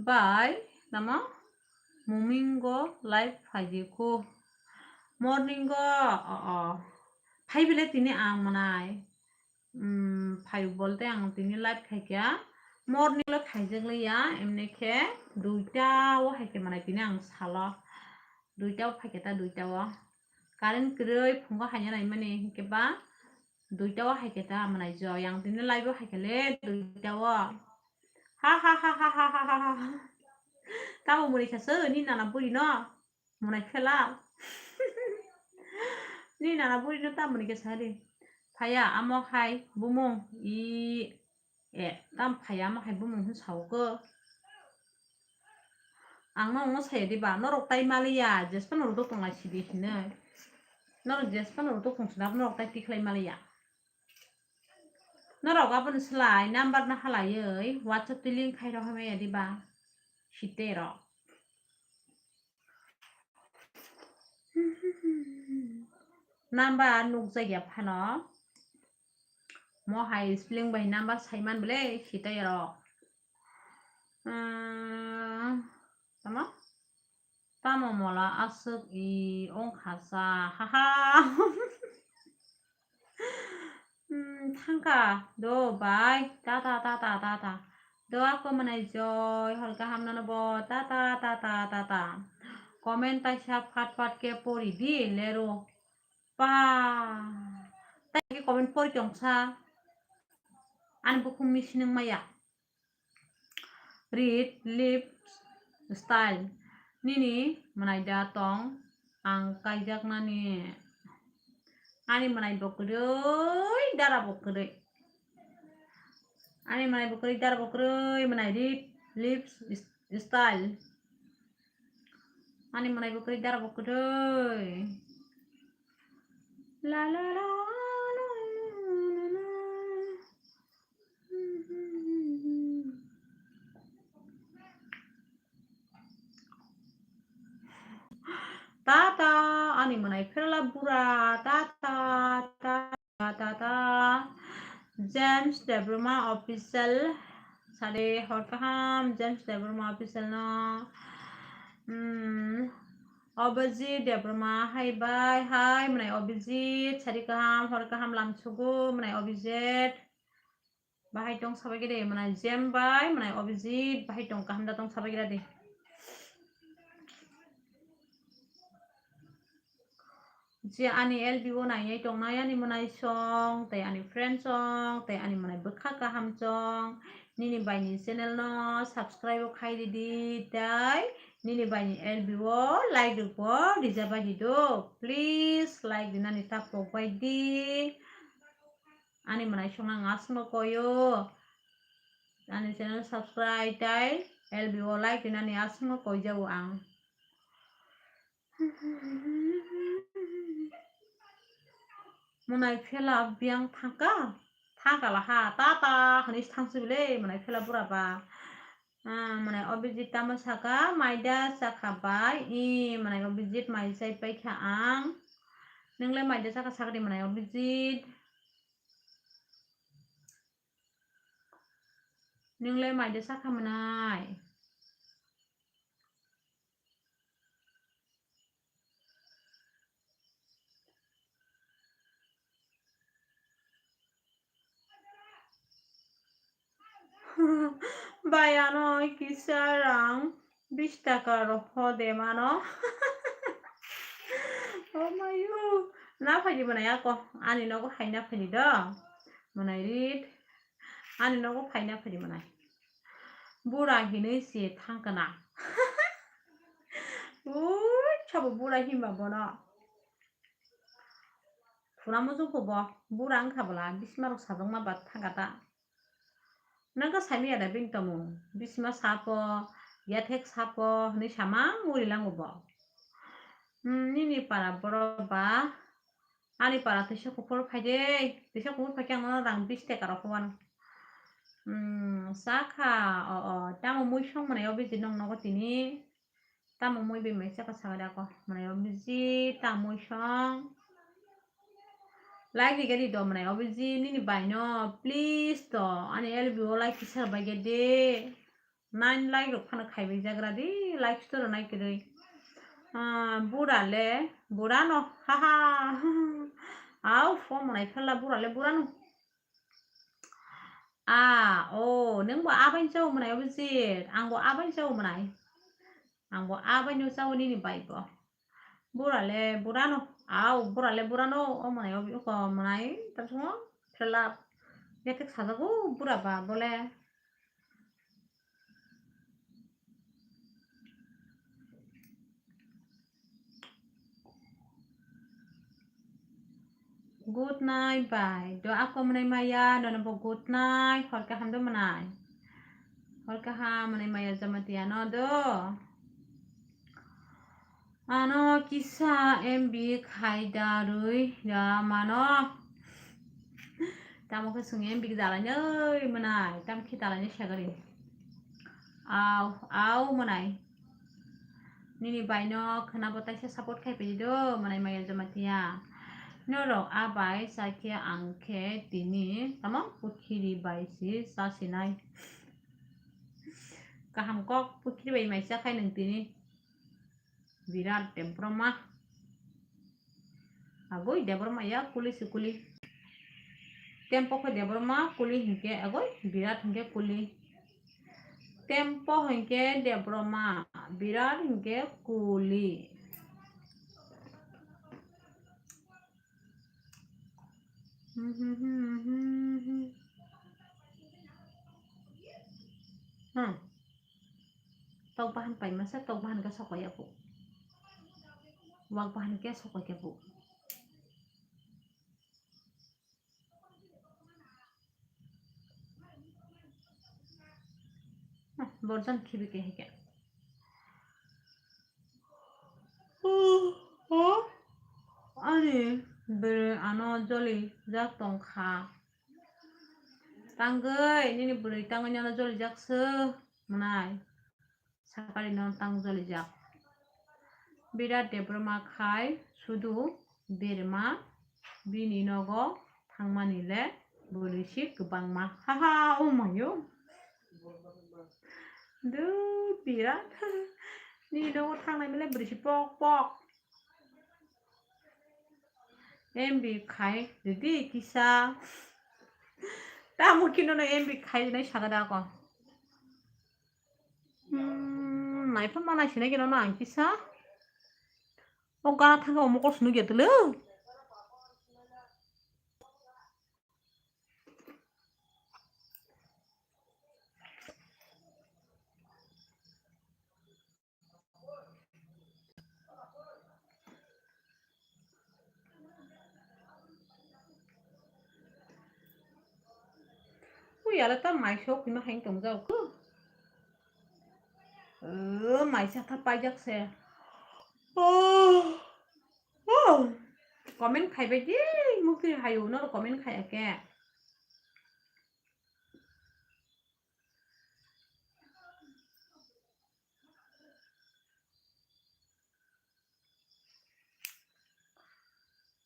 Bai, tamo? Morning o live phaidi kho. Morning o, o, o. Phai bile tini ang mwnai. Hmm, phai bolte ang tini live khaikha. Morning lo khaijak liya, emni khe duita o hai khe manai tini ang salo. Duita o phai khe ta duita o. Current kwrwi phungo haina naimani hinkhe ba duita o hai khe ta manai jo. Yang tini live o hai khe le duita o. Ha ha ha ha. Tamo muni khe se ni nana buri no. Monai phela. Ni nana buri no tam muni khe sari. Phaya amo hai bumung i e tam phaya amo hai bumung hin sao ko. Ang no ngo saya diba norok tai maliya jespa norok dokong lai sidi hinoi. Norok jespa norok dokong sida norok tai tikhlai maliya. Norok aboni slai number no halaioi WhatsApp twi link khai rw hamya diba site rok. Number nukjagya phano. Mo hai spelling bai number saiman bole sitai ro. Hmm, tamo? Tamo mola aswk i ongkha sa, haha. Hmm, thangkha do bai, tata, tata, tata. Do ako mwnai joy, hol kaham nono bo, tata, tata, tata. Comment taisa phat phat khe pori di, lero. Pa. Tai khe comment pori tongsa. Ani bukhung misinang maya. Read lips style. Nini mwnai da tong ang kaijaknani. Ani mwnai bo kwrwi, dara bo kwrwi. Ani mwnai bo kwrwi, dara bo kwrwi, mwnai read lips style. Ani mwnai bo kwrwi, dara bo kwrwi. La la la la la la la. Tata, ani mwnai pherla bura, tata, tata, tata. James Debbarma official, sade hor kaham, James Debbarma official no. Hmm, Obajit Debbarma, hai bai, hai, mwnai Obajit, sari kaham, hor kaham, lam sugu, mwnai Obajit. Bahai tong sabai gede, mwnai Jem bai, mwnai Obijit, bahai tong kaham da tong sabai gede de. Je ani L B O nai tongnai ani mwnai song, tei ani friend song, tei ani mwnai bwkha kaham song. Nini bai ni channel no subscribe o khai ridi, tei nini bai ni L B O like rwbo rija bai di do. Please like dinani ta pok bai di. Ani mwnai song ang aswkno koio. Ani channel subscribe tei L B O like dinani aswkno koijago ang. Mwnai phela biyang thangka, thangka laha, tata hwnwi thangsi bile mwnai phela bura ba. Ah, mwnai Obijit tamo saka, maida chakha bai, i mwnai Obijit mai chai paikha ang. Nwngle maida chakha sakdi mwnai Obijit. Nwngle maida chakha mwnai. Bai ano kisa rang bis taka rok ho de mano. Oh mayu, na phaidi mwnai ako, ani nogo hai na phaidi do. Mwnai rit, ani nogo phai na phaidi mwnai. Bura hinwi se thangkana. Ui, sabo bura himba bono. Phuna muchung kho bo, bura wngkha bwla, bisma rok sajwkma ba thangkata. Nangkha saimaya da bini tongmung? Bisima sapo, yathek sapo hwnwi samang urilango bo. Hmm, nini para borok ba, ani para teisa kuphur phaide, teisa kuphur phaikhe ang nono rang bis taka rok howano. Hmm, sakha, o, o, tamo muisong mwnai o biji nong nogo tini. Tamo mui bai mai chakha saga dako. Mwnai o biji tamo song. Like ri gari do mwnai o biji nini bai no. Please to. Ani L B O like kisa bai gede. Nine like rok phano khai bai jagra di. Like store nai kiri. Ah, bura le. Bura no. Ha ha. Au, phone mwnai phela bura le bura no. A, o, Nungbo abaino chao mwnai Abhijit, angbo abaino chao mwnai. Angbo abaino chao nini bike bo. Burale burano, au, burale burano, o mwnai, o biko mwnai, tabsongo, phelap, yatek sajago, bura ba, bole. Good night, bai. Do ako mwnai maya, nono bo good night, hor kaham do mwnai. Hor kaham mwnai maya Jamatia no do. Ano kisa M B khai da rwi da mano. Tamo khe swng M B dalai nai mwnai, tam khe dalai nai sagari. Au, au mwnai. Nini bai no khwnabo taisa support khai pedi do, mwnai maya Jamatia. Norok a bai sa khe ang khe tini tamo pukhiri bai si sa sinai. Kaham kok pukhiri bai mai sa khai nwng tini. Birat Debbarma. Agoi Debbarma ya kuli si kuli. Tempo khe Debbarma kuli hinkhe agoi Birat hinkhe kuli. Tempo hinkhe Debbarma, Birat hinkhe kuli. Hmm. Tok bahan pai masa, tok bahan khe sokoi ya bu. Wak bahan khe sokoi khe bu. Borjan khibi khe hike. Ani bwrwi ano joli jak tong kha. Tangwi, nini bwrwi tangwi nono jolijak se mwnai. Sakari no tang jolijak. Birat Debbarma khai sudu berma bini nogo thangmani le bwrwi si kwbangma. Haha, oh mayo. Duh, Birat. Nini nogo thangnai mele bwrwi si pok pok. M B khai ridi kisa. Tamo khe nono M B khai rinai saka da ako. Hmm, naipha mana sinai khe nono ang kisa. O gana thangkha omo kok sunu gya tulu. Ui, ala ta mai sok hino hain tong jau ku. Eh, mai sa tha pai jak se. Oh, oh. Comment khai bai di, mukti hayu no comment khai ake.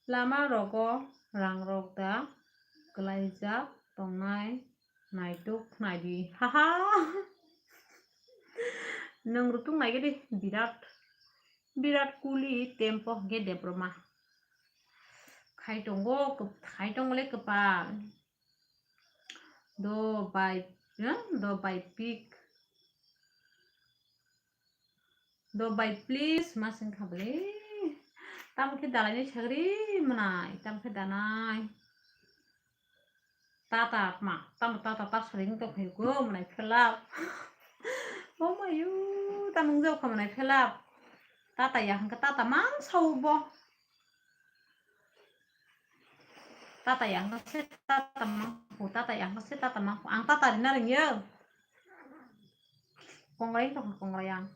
Lama rogo rang rok da kwlaijak tongnai naituk khnai di. Haha. Nwng rutuk nai gede Birat. Birat Kohli tempo hwnkhe Debbarma. Khai tongo, khai tongo le kwpal. Do bai, eh, do bai pick. Do bai please, ma sing kha bwle. Tamo khe dalai ni sagri mwnai, tamo khe danai. Tata ma, tamo tata ta saring to khayo go mwnai phelap. Oh mayu, tamo ngjao kha mwnai phelap. Tata ya hwnkhe tata mang sao bo. Tata yang se tata mangkhu, tata yang se tata mangkhu. Ang tata rina ringyo. Kongrai tong kongrai ang.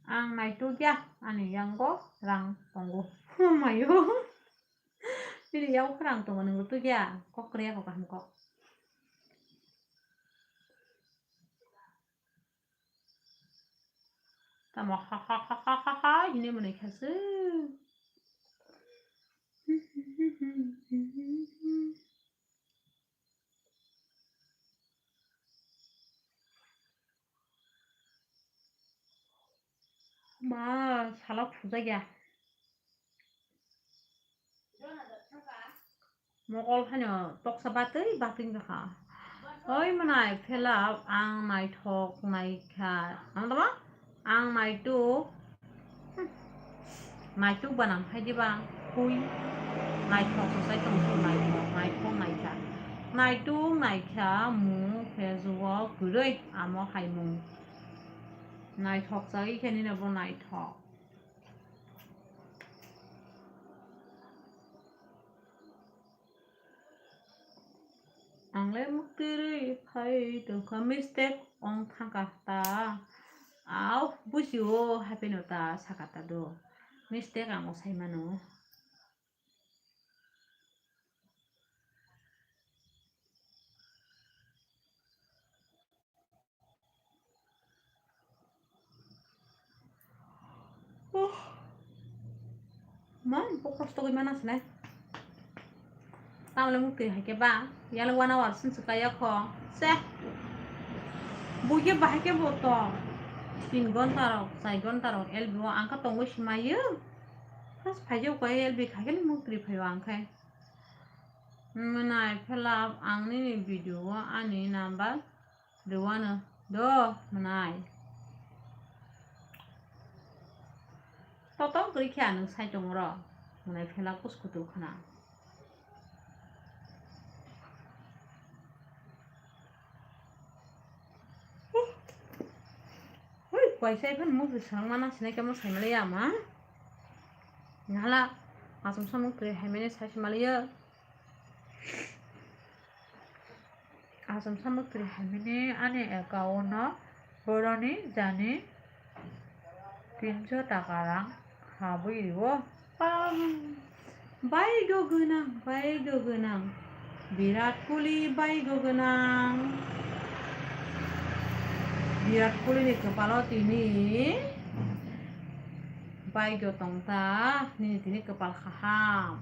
Ang naituk ya, ani yango rang tongo. Mayo. Bini yago rang tongo, nung rutuk ya. Kok kre ya kok kaham kok. Tamo ha ha ha ha ha ha hini mwnwi kha se. Ma, sala phuja ya. Mokol phaino toksa batwi batwi wngkha. Oi mwnai phela ang naithok naikha. Ang tamo? Ang naituk. Hmm. Naituk ba nang phai diba? Hui. Naithok se sai tong su naithok, naithok naikha. Naituk naikha mung Facebook o kwrwi amo hai mung. Naithok chagwi khe nini bo naithok. Ang le muktwi rwi phai tongkha, mistake ong thangkha ta. Au, buji o, hapheno ta sakha ta do. Mistake ang o sai mano. Oh. Man, bo kosto gwi mana sene. Tamle mukti hai ke ba, yale one hour sin suka ya kho. Se. Buye bahai ke bo to. Tin gonta rok, char gonta rok, L B o ang ka tongwi simayo. First phai je ko L B khai ke mukti phayo ang khai. Mwnai phela ang nini video o ani number Rwano do mwnai. Totong kwrwi khe nwng sai tongo ro. Mwnai phela kus kutu khna. Hui, kaisa iphano mukti swrwngma nang sinai khe mo saimali ya ma. Nala, aswk samung kwrwi haimani sai simaliya. Aswk samung kwrwi haimani ani account no boroni jani tinso taka rang habwi rio. Baigo gwnang, baigo gwnang. Virat Kohli baigo gwnang. Virat Kohli ni kwpalo tini baigo tong ta, nini tini kwpal kaham.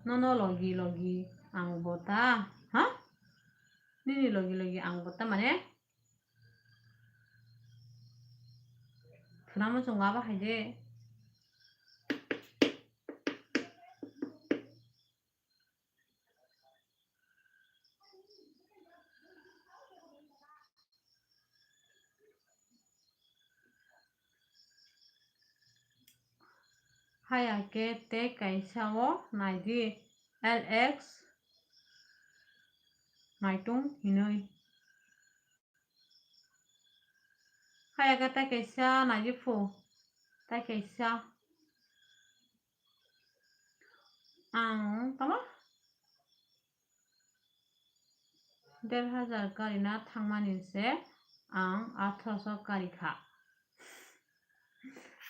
Nono logi logi ang bo ta, ha? Nini logi logi ang bo ta mane? Phunamo chwng abo hai de. Haya khe tei kaisa o nai di, L X naitung hinwi. Haya khe tei kaisa nai di phu, tei kaisa. Ang tamo? Der hajar karina thangmani se ang atharoso karikha.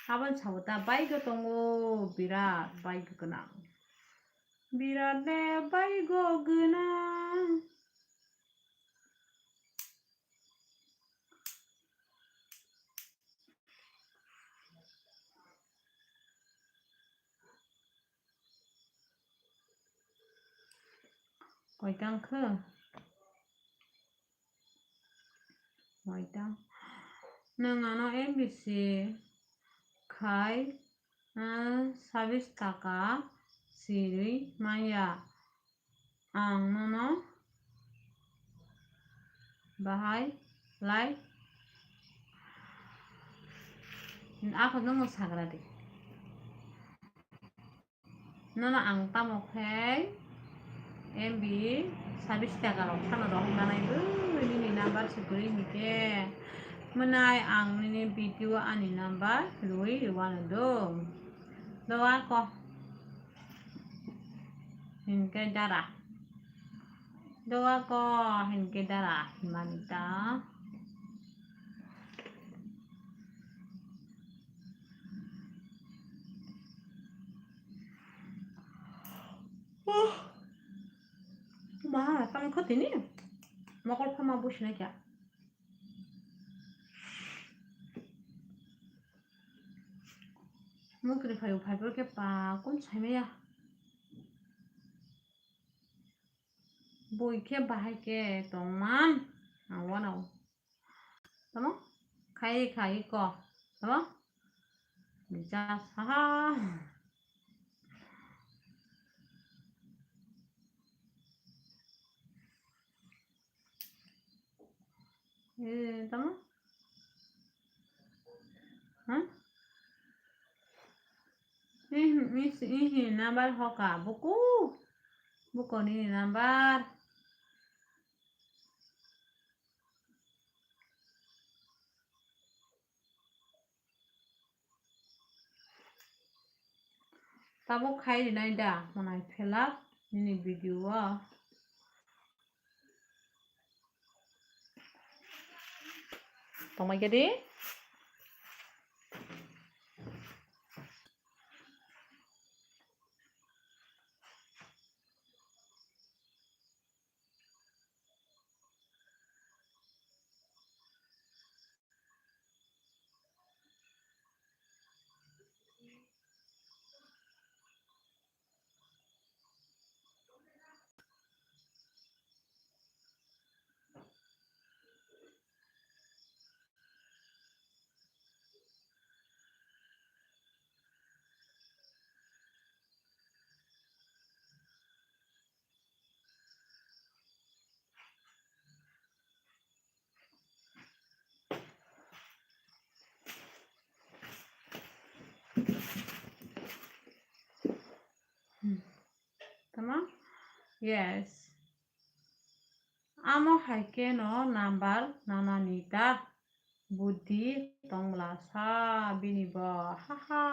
Aboni sabo ta baigo tongo, birat baigo gwnang. Birat ne baigo gwnang. Koitang khe? Koitang? Nwng ano M B C khai, ah, sabis taka sirwi manya. Ang nono bahai lai. Ako nono sagra di. Nono ang tamo khe M B sabis taka rok phano rohorna nai bo nini number se kwrwi hwnkhe. Mwnai ang nini video ani number rwi rwano do. Do ako. Hinkhe dara. Doga ko hinkhe dara himani ta. Ma, tamo kho tini? Mokol phama businai kya? Mukri phaio, phaiphuru khe pa kun saimaya. Bui khe bahai khe tongman ang wanao. Tamo? Khai khai ko. Tamo? Bisa saha. Eh, tamo? Huh? Ih, ih, ih, number hoka, buku. Buku ni number. Tabuk khai rinai da, mwnai phelak nini video o. Tongmai khe di. Tamam? Yes. Amo hai khe no number nana ni ta. Buddhi tongla sa bini bo. Ha ha.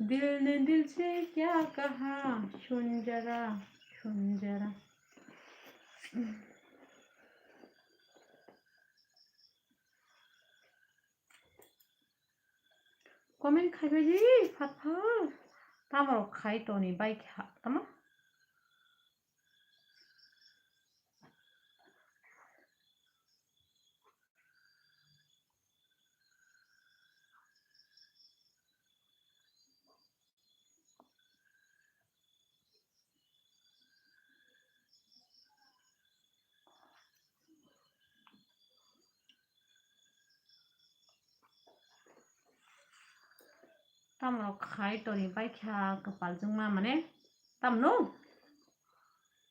दिल ने दिल से क्या कहा, सुन जरा, सुन जरा। Comment khai bai di, phat phat. Tamo khai toni bai kha, tamo? Tamrok khai toni bai kha kwpal jwngma mane tamno?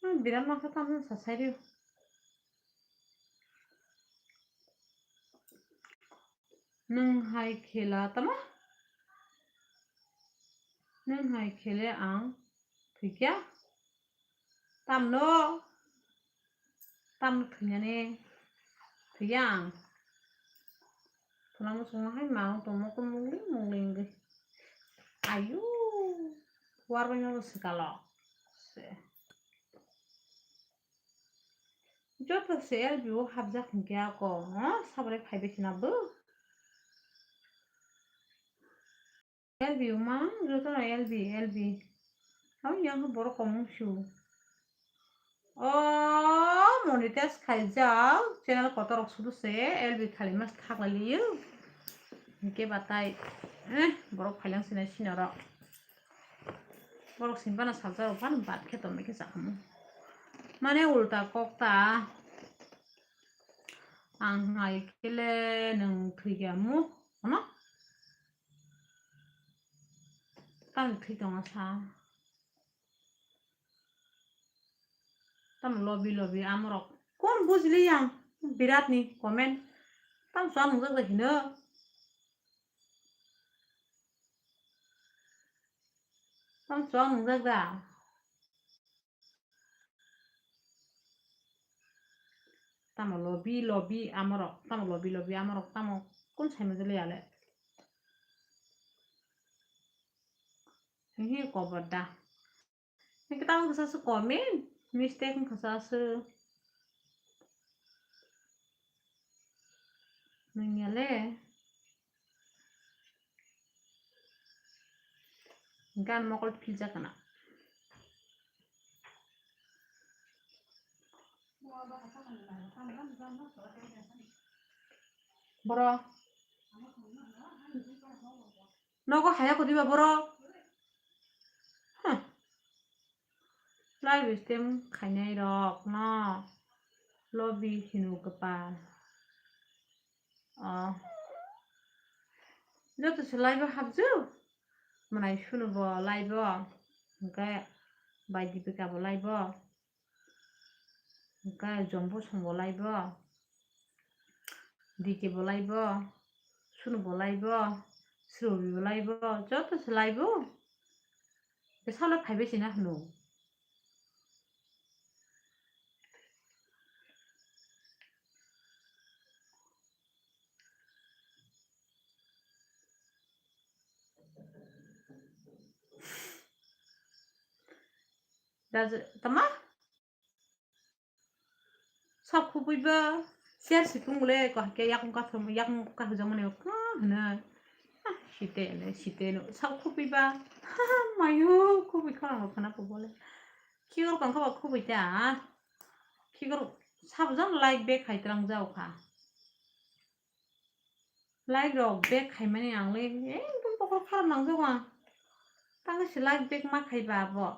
Hmm, birat ma kha tamno sa sai rio. Nwng hai khela tamo? Nwng hai khele ang thwikya? Tamno? Tamno thwinani? Thwikya ang. Phunamo songno hai mao tongmo khe mungling mungling wngwi. Ayu. Warbai no sikalo. Se. Joto se L B o hapjak hinkhe ako, ha? Sabrai phaibai khna bo. L B o mang, joto no L B, L B. Ang yang borok komung su. O monetize khaijak, channel kotorok sudu se L B khali mas thaklai liyo. Hinkhe batai, eh, borok phailang sinai sinorok. Borok sini bana salsa rok bana bat khe tongmai khe chakhamu. Mane ulta kok ta. Ang hai khe le nwng thwikya mu, ano? Tamo thwi tongo sa. Tamo lobi lobi amorok. Kon bujli yang birat ni comment. Tamo chwng nungjak da hino. Tamo chwng nungjak da. Tamo lobi lobi amorok, tamo lobi lobi amorok, tamo kun sai mujuli ale. Hihi kobo da. Hinkhe tamo kisa su comment, mistake kisa su. Nangya le. Gan mokol philjak kana. Boro. Nogo haya kodiba boro. Huh. Live stream khainai rok no lobi hino kwpal. Ah, joto se live o hapju. Mwnai Sunu bo live o, hwnkhe bai Dipika bo live o, hwnkhe Jombo Song bo live o, D K bo live o, Sunu bo live o, Srobi bo live o, joto se live o. Bwsalo phaibai se na hwno. Tama? Sak khupui ba, share si kung le, ko hake yakung ka thum, yakung ka hujang mane, ka hna. Ah, site le, site no, sak khupui ba. Mayo, khupui khorang lo khana ko bole. Khigor kong kha ba khupui ta. Khigor sabo jang like back khai trang jao kha. Like rok back khaimani ang le ekdom bokhorok kharap nangjago ang. Tangwi se like back ma khaiba abo.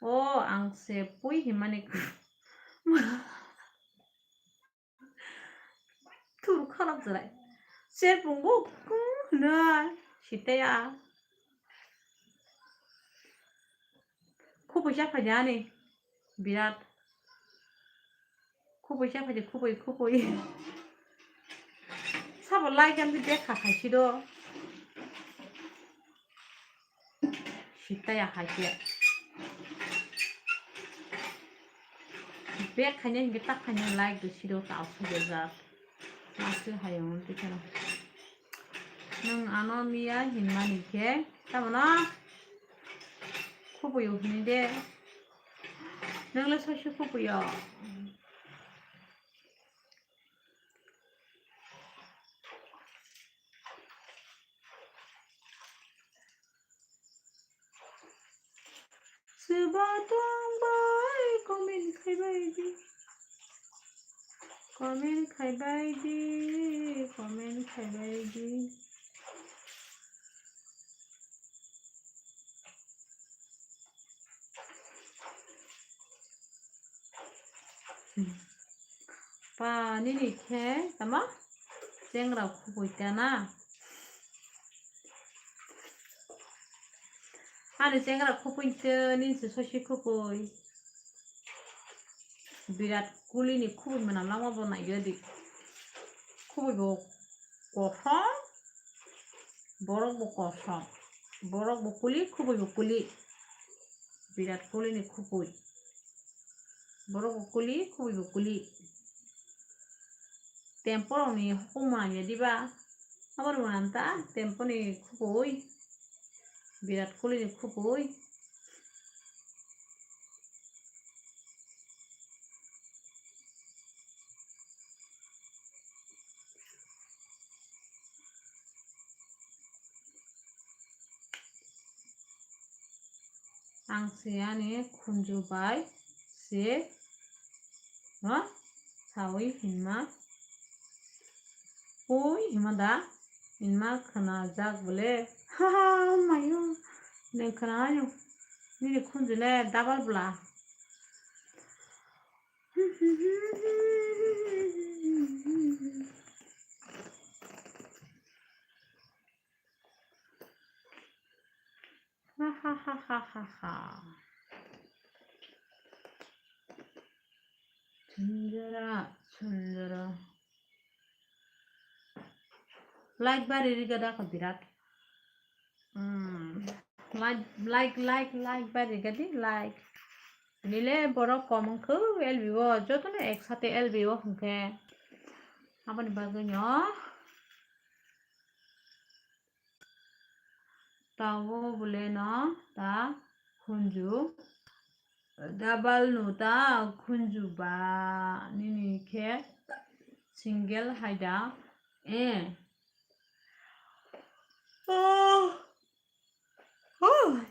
O ang se pui himani. Thur kharap jwrai. Ser pungo kung hwnwi sitaya. Khupui cha phaidi ani. Birat. Khupui cha phaidi, khupui, khupui. Sabo like and back kha khai si do. Sitaya hai khe. Back khaina hinkhe tak khaina like do siro ta asuk bejak. Asuk hayung twi kheno. Nwng ano miya hinmani khe tamo no? Khupui o hini de. Nwng le sosi khupui o. Swba tong bai comment khai bai di. Comment khai bai di. Comment khai bai di. Pa nini khe tamo chengra khupui ta na? Ani chengra khupui te nini se sosi khupui. Birat Kohli ni khupui mwnam langma bo naiya di. Khupui bo kothom, borok bo kothom. Borok bo kuli, khupui bo kuli. Birat Kohli ni khupui. Borok bo kuli, khupui bo kuli. Tempo rok ni hukum manya diba? Abo rwna ta tempo ni khupui. Birat Kohli ni khupui. Ang se ani khunju bai se no sawi hinma. Oi hima da hinma khwnajak bole. Ha ha, mayo. Nwng khwnayo. Nini khunju le double bla. Ha ha ha ha ha ha. Chunjara, chunjara. Like bari riga da ko birat. Hmm. Like, like, like, like bari riga di, like. Nile borok kom wngkhu L B o, jotono ek sate L B o hwnkhe. Aboni bagwi no. Tawo bole no ta khunju. Double no ta khunju ba nini khe single hai da. Eh. Oh. Oh.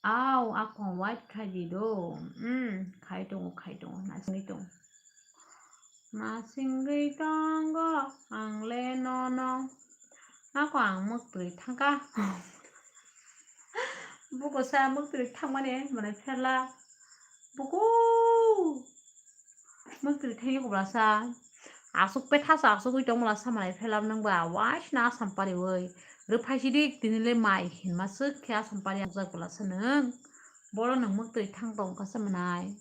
Au, akong white khai di do. Hmm, khai tongo, khai tongo, nasingwi tongo. Nasingwi tongo, ang le nono. Ako ang mwktwi thangkha. Buko sa muktwi thangmani mwnai pherla. Buko muktwi thangwi kubla sa. Aswk petha sa aswk ui tongmala sa mwnai pherla nwng ba waisna asam pari ui. Rwphai sidi tini le mai hinma swk khe asam pari ang jak bwla sa nwng. Boro nwng muktwi thang tong kha sa mwnai.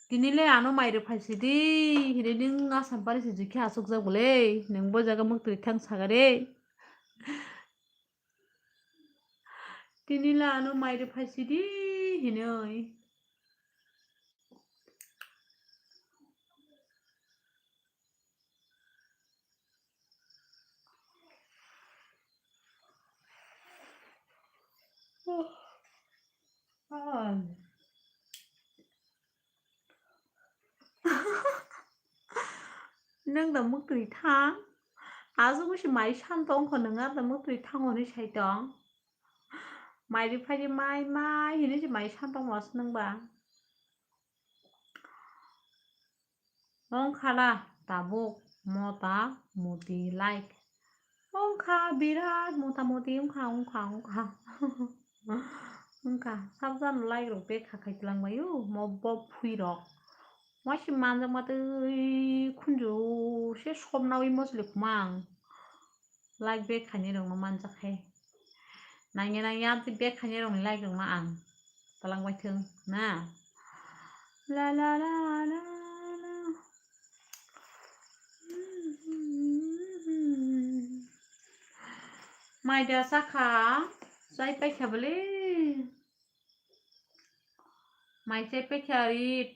Tini le ano mai rwphai sidi hinwi nwng asam pari sidi khe aswk jak bwle. Nwng bo jaga muktwi thang saga de. Tini le ano mai rwphai sidi hinwi. Nwng da muktwi thang. Aswk wngsi mai san tong kho nwng, ar da muktwi thang hwnwi sai tong. Mai rwphai di mai mai hinwi se mai san tong mas nwng ba. Wngkha da tabuk mota moti like. Wngkha birat mota moti wngkha, wngkha, wngkha. Wngkha, sabjano like rok bek kha khai twlang bai o, mo bo phui rok. Waisi manjak ma twi khunju se somna ui mosli khuma ang. Like bek khainai rok no manjak khe. Nangya nangya amtwi bek khainai rok ni like rok no ang twlang bai thung na. La la la la la. Mai da sakha, chai paikha bwle. Mai chai paikha rit.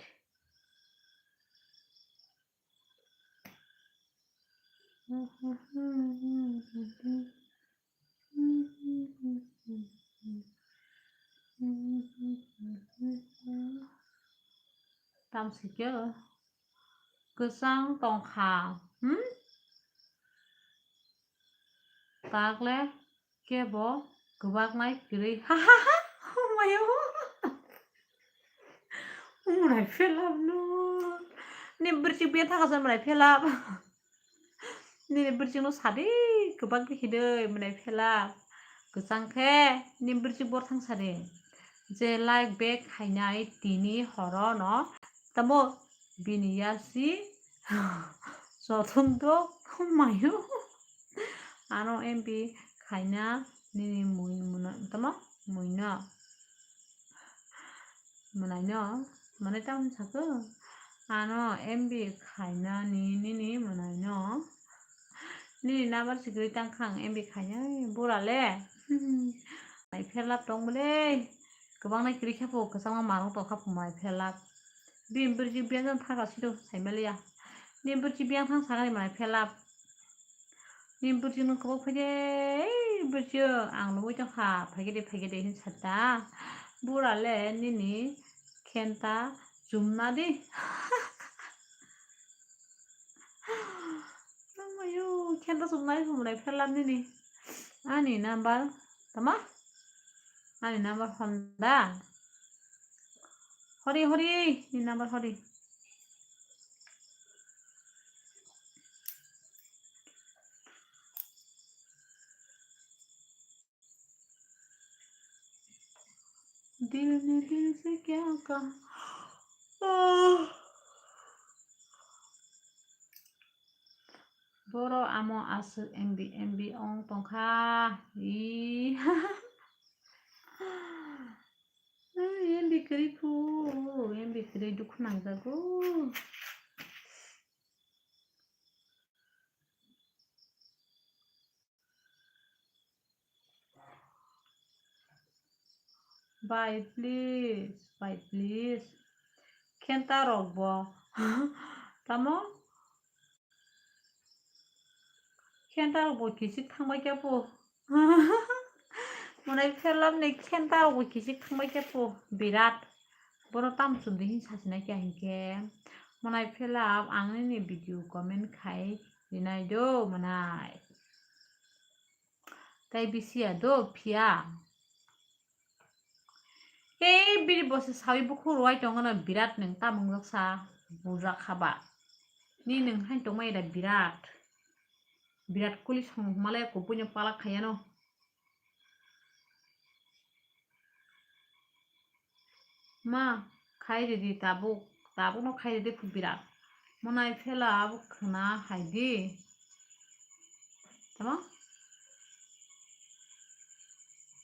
Tamsike kwchang tongkha, hmm? Takle kebo kwbaknai kwrwi. Ha ha ha. Mayo. Mwnai phelap no. Ni bwrchik bia thaka sa mwnai phelap. Nini bwrchik no sadi kwbak di hidoi mwnai phelap. Kwchang khe ni bwrchik bor thang sadi. Je like back khainai tini horo no. Tamo bini yasi jothon dok mayo. Ano M B khaina nini mui muna tamo mui no. Mwnai no, mwnai tamo sako. Ano M B khaina ni nini mwnai no. Nini number sigri tang khang M B khaina bura le. Mai phelap tong bwle. Kwbang nai kwrwi khe pho kwchangma manung tong kha pho mai phelap. Bini bwrwi biyang jang thang rw sidi saimaliya. Bini bwrwi biyang thang sakani mai phelap. Bini bwrwi no kwbang phaide, ei bwrwi ang nugwi tong kha phaigede phaigede hin sata. Bura le nini khenta chumna di. Amayo, khenta chumnai humrai phelap nini. Ani number, tama? Ani number honda. Hori, hori, ni number hori. दिल ने दिल से क्या कहा? Boro amo aswk M B M B ong tongkha. Ih. M B kwrwi phu, M B kwrwi dukhu nangjago. Bai, please, bai, please. Khenta rok bo. Tamo? Khenta rok bo kichik thangbai khe phu. Mwnai phelap ni khenta rok bo kichik thangbai khe phu. Birat. Bono tam chumdi hin sachinai khe hinkhe. Mwnai phelap ang nini video comment khai rinai do mwnai. Tai bisi ya do phiya. Ei bini bose sawi bukhuk rwai tongo no birat nwng tamung jak sa bujak haba. Ni nwng hain tongmai da birat. Birat kuli samung hwnmale kubuino palak khaiyano. Ma, khai ridi tabuk, tabukno khai ridi khuk birat. Monai phela abo khwna hai di. Tamo?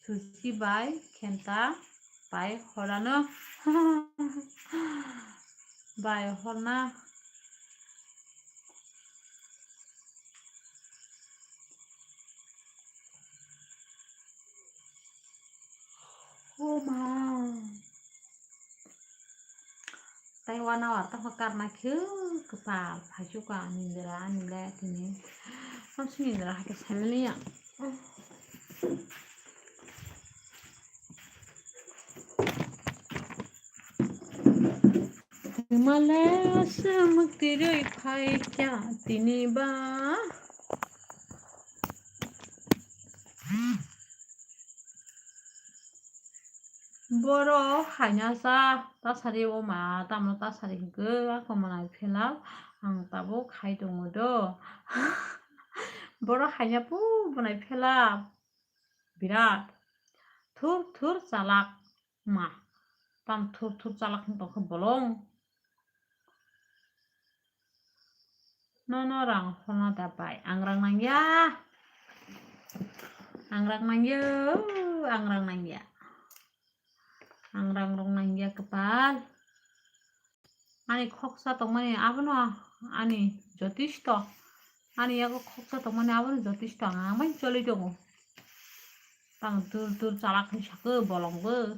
Susi bai khenta bai horano. Bai horna. Oh ma. Tai one hour tamo karna khe kwpal phaisu ka nindra ani le tini. Tamo se nindra hai khe saimani ya. Himale aswk mwktwirwi phai kha tini ba. Boro haina sa tasari o ma tamo tasari hwnkhe ako mwnai phela ang tabuk khai tongo do. Boro haina pu mwnai phela birat thur thur chalak ma tam thur thur chalak wng tongkha bolong. Nono rang hono da bai. Ang rang nangya. Ang rang nangya. Ang rang nangya. Ang rang rong nangya kwpal. Ani khoksa tongmani abono ani jotisto. Ani yago khoksa tongmani abono jotisto. Ang bai choli tongo. Tang dur dur chalak ni sakhe bolong bo.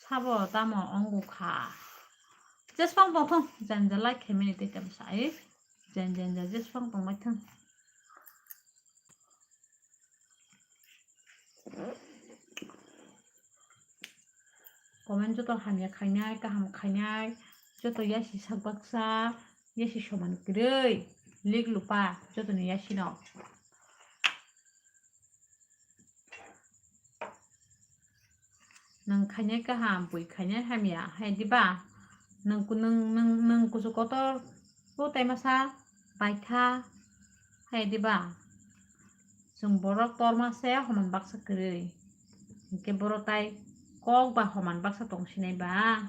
Sabo tamo ongkha. Jeswng tongthong, janja like khaimani tei tamo sai. Jen jen ja jeswng tongbaithong. Comment joto hamya khainai, kaham khainai, joto yasi sak baksa, yasi soman kwrwi, lik lupa, jotoni yasino. Nwng khainai kaham, bui khainai hamya, hai diba? Nwng ku-, nwng, nwng, nwng kusu kotor, o tai masa, paitha, hai diba? Chwng borok torma se homan baksa kwrwi. Hinkhe borok tai kok ba homan baksa tong sinai ba?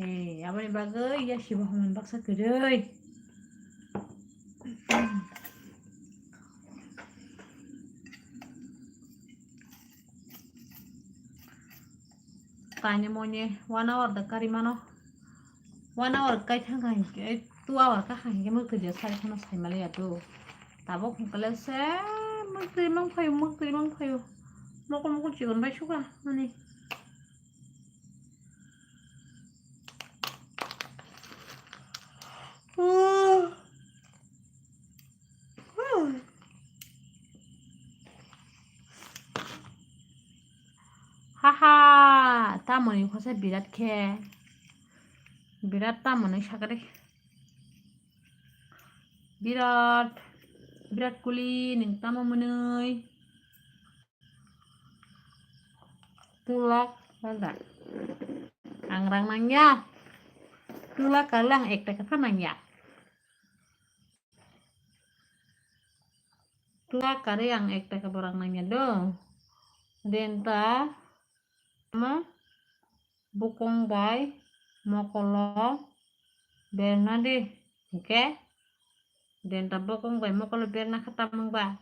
Ei, aboni bagwi yasibo homan baksa kwrwi. Kainwi moini one hour da kari mano. One hour kai thang kha hinkhe, two hour ka kha hinkhe mwktwi de sai kheno sai maliya do. Tabuk hinkhe le se mwktwi mang phaio, mwktwi mang phaio. Mokol mokol chikon bai suka ani. Haha, tamoni khosai birat khe. Birat tamoni sakari. Birat, birat kuli ning tamo mwnwi. Two lakh rang. Ang rang nangya. Two lakh karwi ang ek taka pha nangya. Two lakh karwi ang ek taka bo rang nangya do. Denta. Tamo bokong bai mokolo berna di. Hingke denta bokong bai mokolo berna kha tamung ba.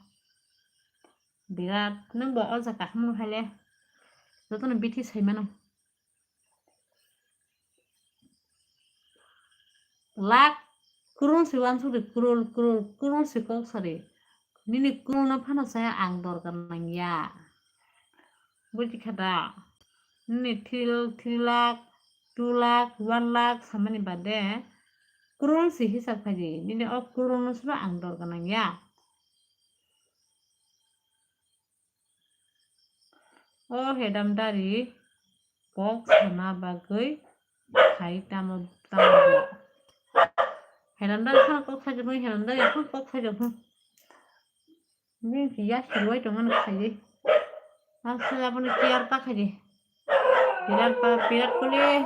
Birat nwng bo o jaga hamno hai le. Jotono bithi sai mano. Lakh, kurul se uansuk di, kurul, kurul, kurul se kok sari. Nini kurul no phano saya ang dorkar nangya. Buji kha da? Nini three, three lakh, two lakh, one lakh samani bade kurul se hisab khai di. Nini o kurul no suro ang dorkar nangya. O hedam dari kok sana bagwi khai tamo tamo bo. Hedam dari khana kok sajaknai, hedam dari khana kok sajaknai. Bini si ya sirwai tongmani khai di. Aswk abono kiyar ta khai di. Pirar pa, pirar kuli.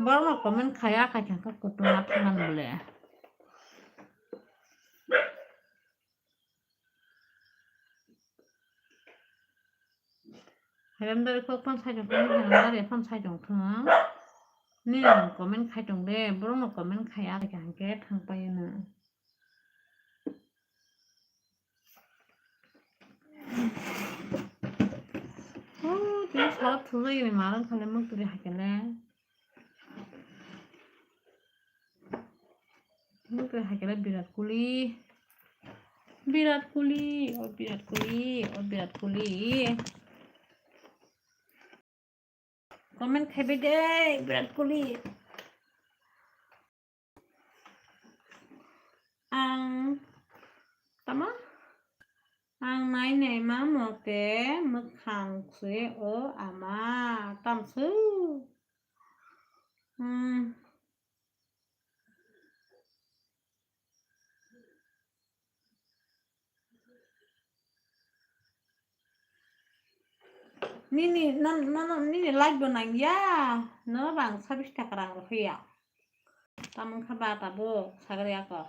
Borokno comment khaya khai thangkha kutung ma thangnani bole. Remdari kok phone sai tong thung, remdari phone sai tong thung. Nini comment khai tong de, borok no comment khai ya, hingke thang pai no. Oh, tini sara thujai ni marang khale muk tuli hakele. Muk tuli hakele Virat Kohli. Virat Kohli, oh Virat Kohli, oh Virat Kohli. Comment khaibai de, Virat Kohli. Ang tama? Ang nai nai ma mote mwkhang se o ama tamsu. Hmm. Nini, no, no, no, nini like bo nangya, no rang sabis taka rang rw ya. Tamung kha ba tabuk sagri ako.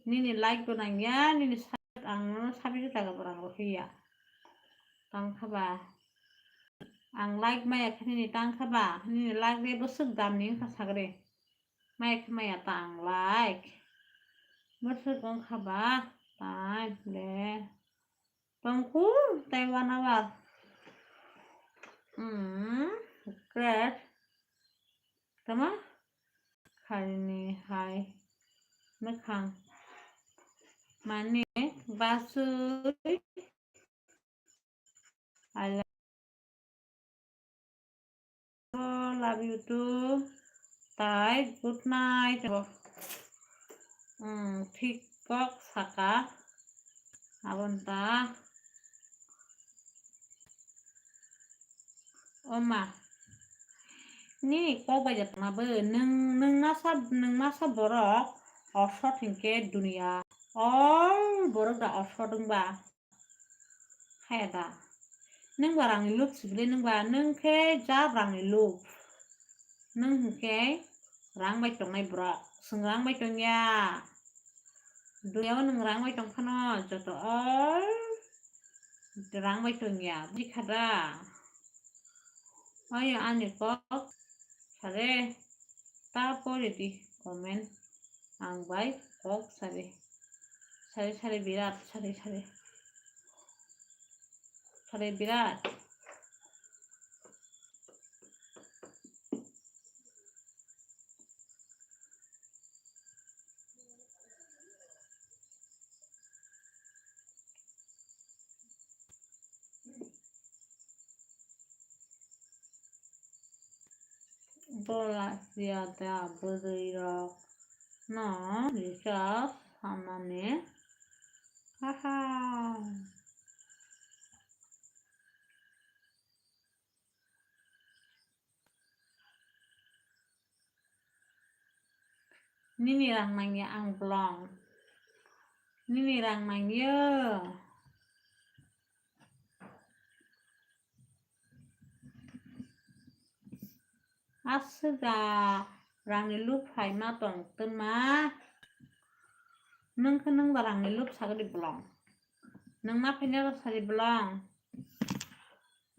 Nini like bo nangya, nini sa-, ang no sabis taka bo rang rw ya. Tamung kha ba. Ang like maya khe nini tang kha ba, nini like de bwswk dam ni wngkha sagri. Maya khe maya tang like. Bwswk wngkha ba, tai le. Tongkhu tei one hour. Hmm, great. Tama? Kharini hai mwkhang. Mani basui. I love you too. Tai good night. Hmm, thik kok saka. Abon ta. Oma. Ni kok bai jatma bo. Nung, nung masa, nung masa borok. Osot hinkhe dunia. All borok da osot wngba. Haya da. Nwng ba rangni lob sibile nwng ba, nwng khe ja rangni lob. Nwng hwnkhe rang bai tongnai borok. Chwng rang bai tongya. Duniao nwng rang bai tong phano joto all rang bai tongya. Bujikha da? Oya ani kok sare ta pori di comment. Ang bai kok sari. Sari, sari, birat, sari, sari. Sari, birat. Bola siya da bwrwi rok no recharge sanani. Haha. Nini rang nangya ang bolong. Nini rang nangya. Aswk da rangni lob phaima tong twma. Nwng khe nwng ba rangni lob sagwi bolong. Nwng ma phaina rw sadi bolong.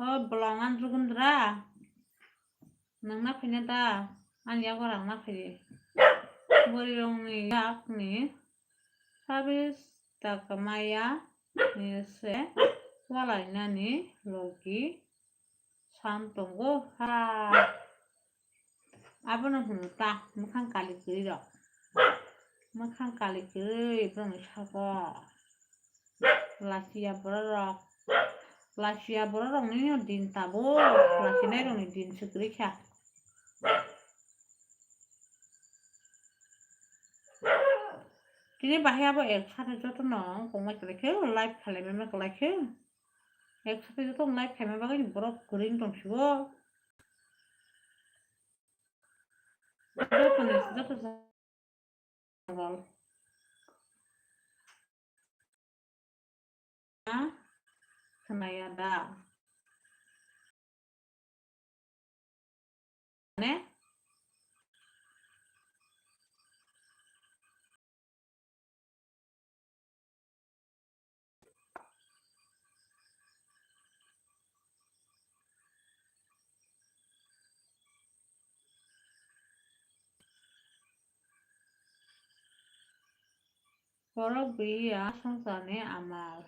O bolong ang jugundra. Nwng ma phaina da? Ani yago rang ma phai di. Bwrwi rokni yakni sabis taka maya ni se walainani logi. Sam tongo ha. Abono hwno ta, mwkhang kali kwrwi rok. Mwkhang kali kwrwi borokni sago. Lachiya borok rok. Lachiya borok rokni din tabuk. Lachinai rokni din se kwrwi kha. Tini bahai abo ek sate jotono wng kongma kwlai khe, live khalai mema kwlai khe. Ek sate joto wng live khaima bagwi borok kwrwi wng tong sio. Joto ni, joto sa-, khwnaya da? Ne? Borok biya swngcharni amal.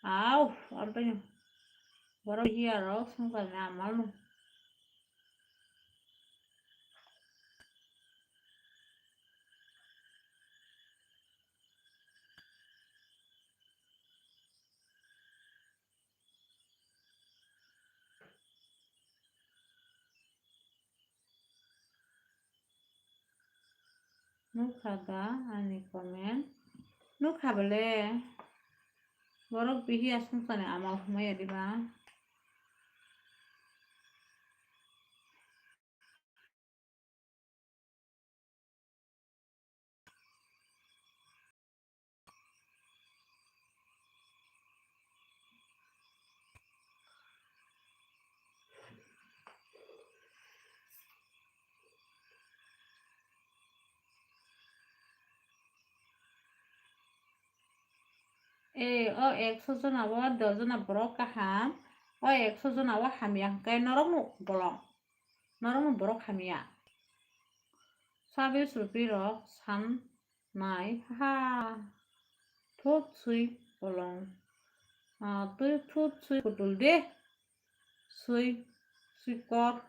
Au, amtwino. Borok biya rok swngcharni amal no. Nukha da ani comment? Nukha bele. Borok bihiya swngcharni amal hwnmaya diba? E, o ekso jona o dos jona borok kaham, o ekso jona o hamya hwnkhe norokno bolong, norokno borok hamya. Sabis rupirok san nai ha thut sui bolong, ah, twi thut sui kutul de. Sui, sui kor.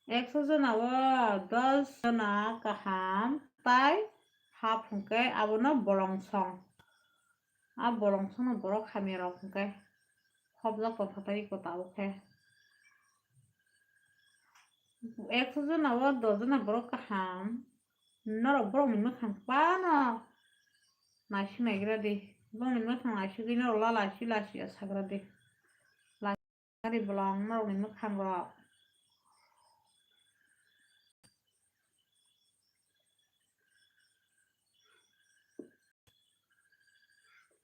Ekso jona o dos jona kaham tai hap hwnkhe abono bolong song. A bolong songno borok hamya rok hwnkhe hopjak tongkha tai iko tabuk khe. Ekso jona o dos jona borok kaham. Norok borokni mwkhang phano naisik naigra di. Borokni mwkhang naisigwi norok la lasi lasi ya sagra di. Lasi bolong norokni mwkhang rok.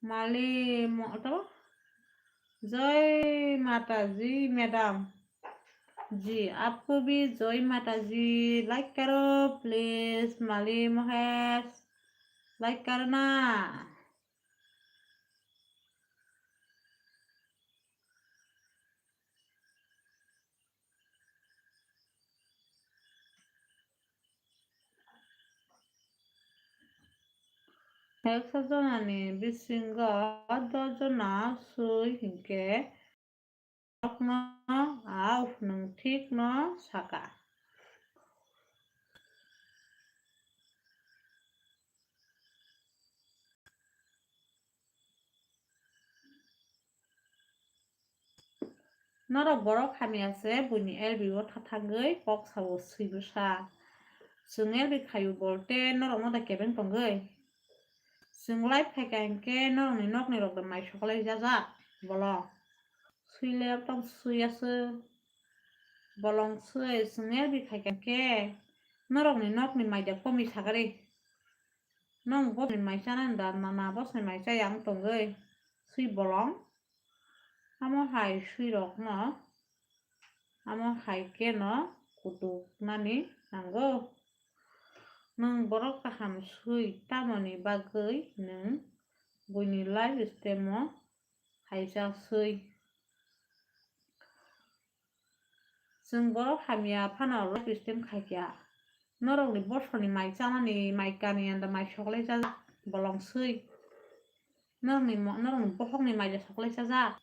Mali mo-, to? Jai Mata Ji, madam. Ji, aapko bhi Jai Mata Ji. Like karo, please. Mali Mohesh. Like karo na. Ekso jonani bisingo dos jona sui hinkhe, borokno a hwnwi thikno saka. Norok borok hamya se buini L B o thathangwi kok sao swi bwsa. Chwng L B khaio bolte norokno da kebeng tongwi. Chwng live khaikha hinkhe norokni nokni rok da mai sokolai jajak bolo. Swi le tong swi aswk. Bolong swi chwng L B khaikha hinkhe norokni nokni mai da komi sagari. Nong bosni mai chanani da nana bosni mai chaya wng tongwi swi bolong. Amo hai swirokno, amo hai kheno kutuknani nango. Nwng borok kaham swi tamoni bagwi nwng buini life style-o haijak swi. Chwng borok hamya phano life style khaikha. Norokni bosorni mai chanani, mai kaniyanda, mai sokolai chajak bolong swi. Norokni mo-, norokni bohokni mai da sokolai chajak.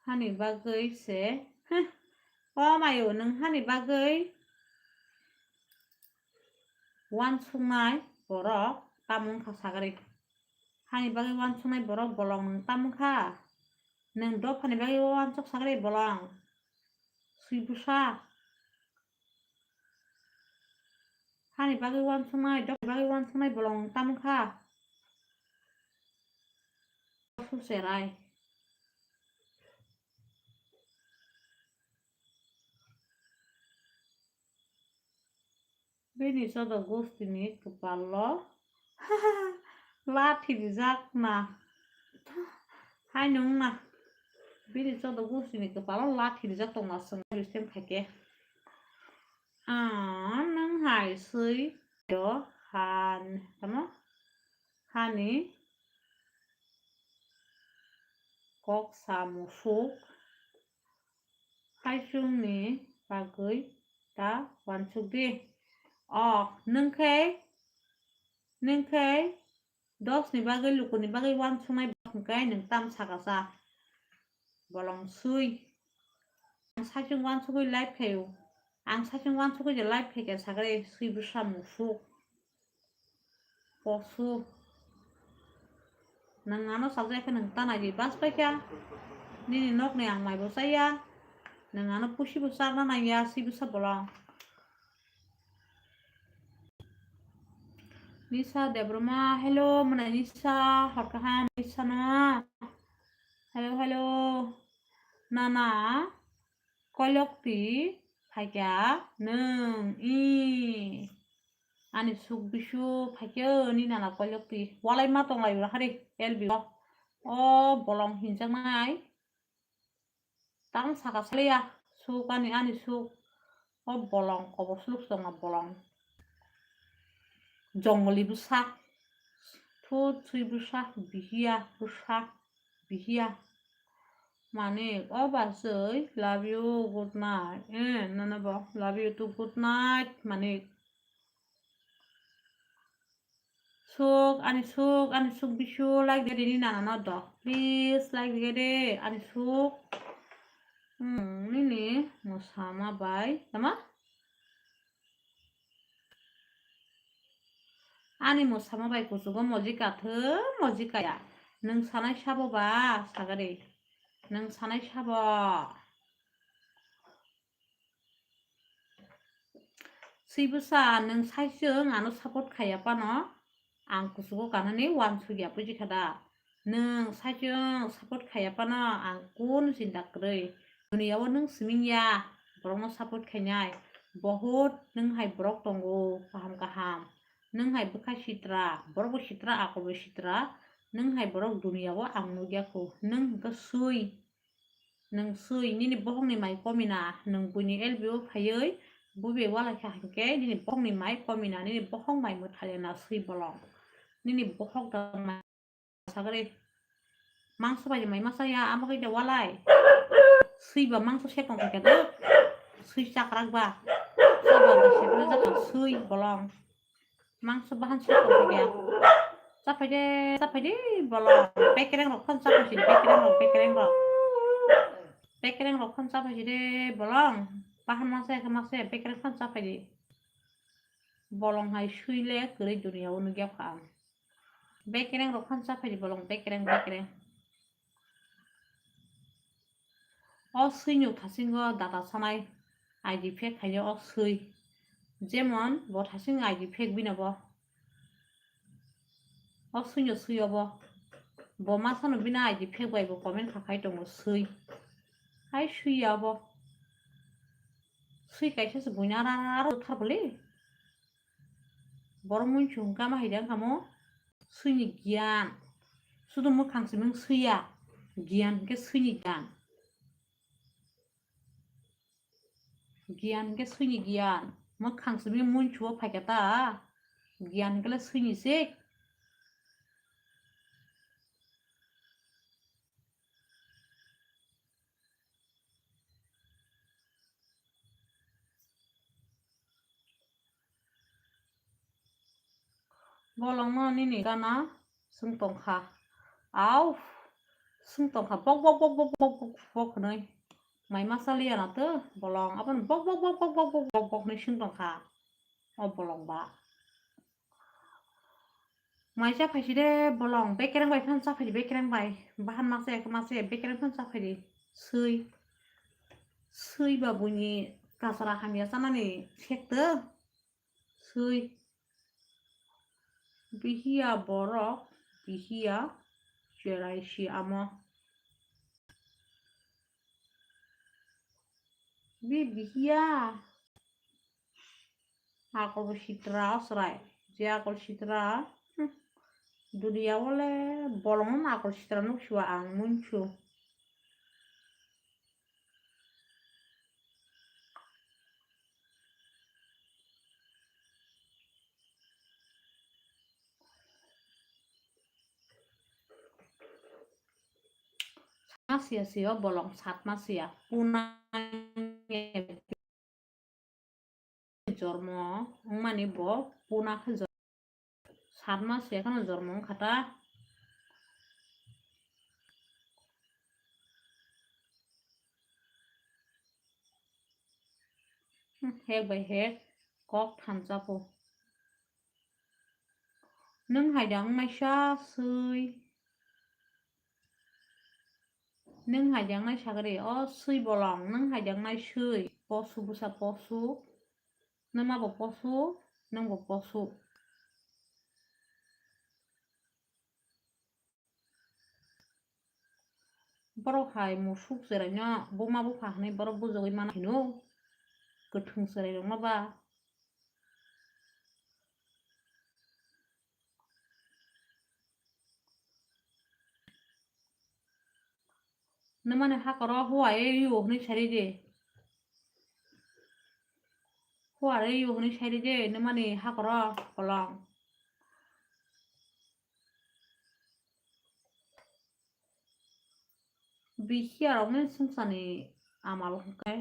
Hani bagwi se, heh, o mayo, nwng hani bagwi uansuknai borok tamo wngkha sagari. Hani bagwi uansuknai borok bolong nwng tamo wngkha? Nwng dophani bagwi uansuk sagari bolong? Swi bwsa. Hani bagwi uansuknai, dophani bagwi uansuknai bolong nwng tamo wngkha? Suserai. Bini chodo gostini kwpalo lathi rijak na. Hai nwng na. Bini chodo gostini kwpalo lathi rijak tongma chwng system khaikhe. Ah, nwng hai swi do han, tamo? Hani kok sa musuk. Haichwngni bagwi ta uansuk di. O, nwng khe, nwng khe dos ni bagwi, luku ni bagwi uansuknai bwkhwng khe nwng tam saka sa. Bolong swi. Ang saichung uansugwi live khaio. Ang saichung uansugwi je live khaikha sakhe swi bwsa musuk. Posu. Nwng ano sajak khe nwng ta nai di bas pai kha. Nini nokni ang maibo chaya. Nwng ano pusi bo charna nangya, swi bwsa bolong. Nisa Debbarma, hello, mwnai Nisa, hor kaham Nisa no. Hello, hello. Nana, koilok ti phaikya nwng i. Ani suk bisu phaikya ni nana koilok ti. Walai ma tonglai ura hari L B o. O bolong hinjaknai. Tang saka saliya, suk ani, ani suk. O bolong, kobor suluk songma bolong. Jongoli bwsa. Thu thui bwsa, bihiya bwsa, bihiya. Mani, o ba soi, love you, good night. Eh, nana bo, love you too, good night. Mani, suk, ani suk, ani suk bisu, like de, nini nana no do. Please, like de, ani suk. Hmm, nini, mosa ma bai, tama? Ani mosa ma bai kuchugo moji katho, moji kaya. Nwng sanai sabo ba, sagari. Nwng sanai sabo. Swi bwsa, nwng saichung ano support khaiya phano, ang kuchugo kanani uansukya buji kha da. Nwng saichung support khaiya phano, ang kunu chinta kwrwi. Duniya o nwng siming ya, borokno support khainai. Bohut nwng hai borok tongo, kaham kaham. Nwng hai bwkha sitra, borok bo sitra, ako bo sitra. Nwng hai borok duniya o ang nukya kho. Nwng hwnkhe swi. Nwng swi, nini bohokni mai komina, nwng buini L B o phaiwi buibai walai kha hinkhe nini bohokni mai komina, nini bohok mai mwthalya na swi bolong. Nini bohok da mai sagri. Mangso bai mai masa ya, amo khe da walai. Swi ba mangso se tong khe da. Swi chakrak ba. Swi ba da se da swi bolong. Mangso bahan se tong khe. Chapai de, chapai de, bolong. Bekereng rok phano chapai sidi, bekereng rok, bekereng rok. Bekereng rok phano chapai sidi, bolong. Bahan masa ya, masa ya, bekereng phano chapai di. Bolong hai swi le kwrwi duniya o nukya kha ang. Bekereng rok phano chapai di, bolong, bekereng, bekereng. O swino thasingo data sanai I D fake khainai o swi. Jemon bo thasing I D fake bino bo. O swino swi obo. Bo ma sano bini I D fake bai bo comment kha khai tongo swi. Hai swi ya obo. Swi kaisa se buina aro thar bole. Borok mui chwng kama hai dang kamo. Swini giyan. Sudu mwkhang siming swiya. Giyan hwnkhe swini giyan. Giyan hwnkhe swini giyan. Mwkhang siming munchuo phaikha ta. Giyan hwnkhe le swini se. Bolongno nini gana swng tongkha. Au, swng tongkha, bok, bok, bok hwnwi. Mai masa liya na to, bolong. Abono bok, bok, bok hwnwi swng tongkha. O bolong ba. Mai cha phaisi de bolong, bekereng bai phano cha phaidi, bekereng bai. Bahan masa ya, masa ya, bekereng phano cha phaidi. Swi. Swi ba buini kasara hamya chanani sekto. Swi. Bihiya borok, bihiya cherai si amo. Bi bihiya. Akol bo sitra o chwrai. Je akol sitra, hmm, duniya o le bolongno akol sitra nuk siwa ang munchu. Satma siya siya bolong, satma siya. Punai jormo wngmani bo puna khe jor-, sat mas se kheno jormo wngkha ta. Hek bai hek kok thansa po. Nwng hai da wngnaisa swi. Nwng hai da wngnai sagri, o swi bolong, nwng hai da wngnai swi. Posu bwsa posu. Nwma bo posu, nwng bo posu. Borok hai musuk chwraino buma bupha hwnwi borok bujogwi mano hino, kwthwng chwrairokno ba. Nwmani hakoro huaye yo hwnwi sari di. Huare yo hwnwi sari di, nwmani hakoro kolong. Bihia rokni swngcharni amal hwnkhe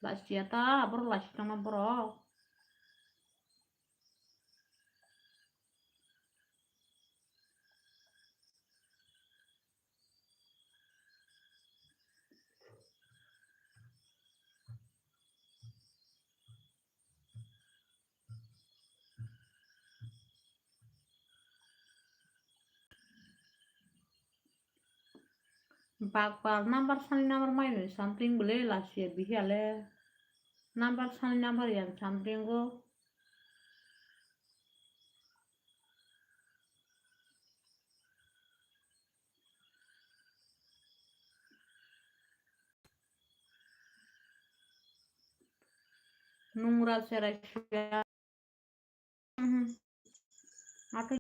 lachia ta, borok lachitongma borok. Bakpal number sani number mai something bole lachia bihia le. Number sani number yang something go. Nungra cherai suya. Mhm. Atwi.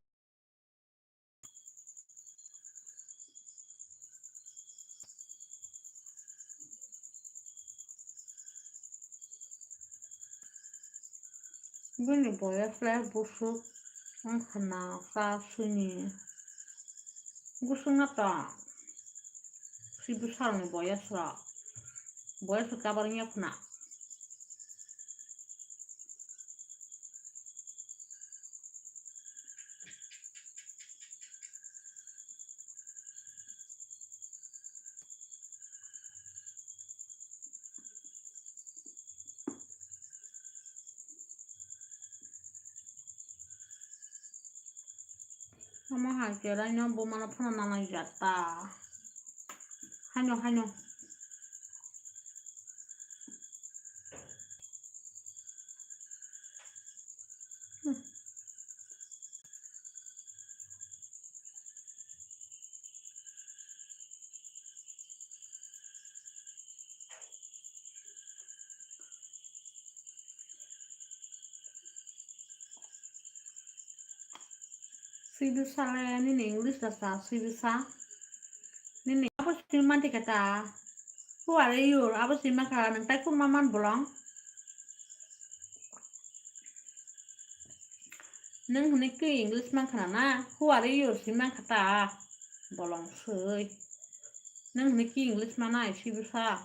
Bini boyos le busuk wngkha na sa sini. Busuk na ta. Si bwsarokni boyos rok. Boyos rok kabar wngya khna. Omo hai kelaino bumano phano nanai jata. Haino, haino. Hmm. Sibisa le nini English da sa, sibisa. Nini abo sima dikhe ta. Who are you? Abo sima kha, nwng tai kunma man bolong? Nwng hwnwi ki English man khana na? Who are you? Sima kha ta. Bolong swi. Nwng hwnwi ki English manai, sibisa.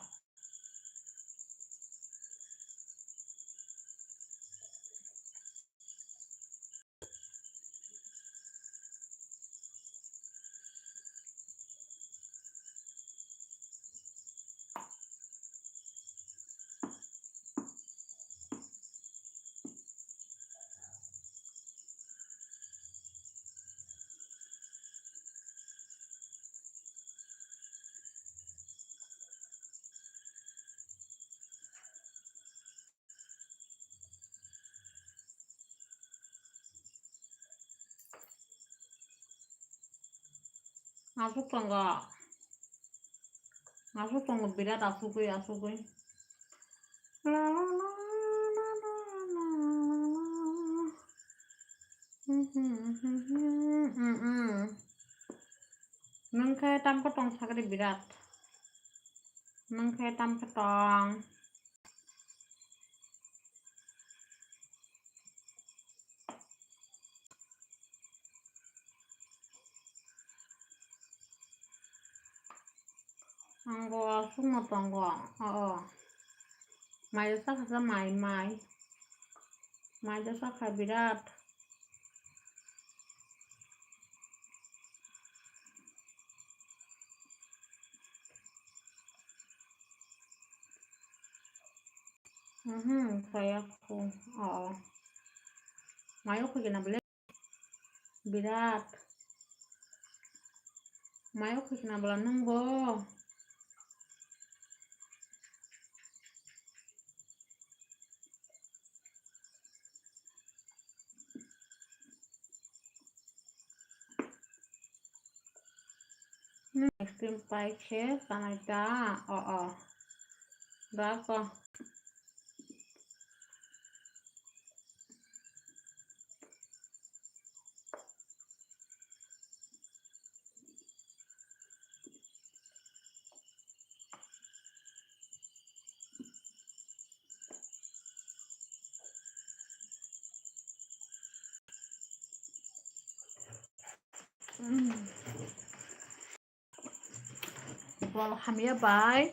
Aswk tongo. Aswk tongo, birat aswkwi, aswkwi. La, la, la, la, la, la, la. Hmm, hmm, hmm, hmm, hmm, hmm. Nwng khe tam khe tong sakri birat. Nwng khe tam khe tong. Ang bo aswkno tongo. O, o. Mai rwchapsa mai, mai. Maida sakha birat. Mhm, kaya ko. Oh. Mayo ko gina bele. Birat. Mayo ko gina bela nungbo. Ice cream pai khe chanai ta. O, o. Da ko. Bol hamya bai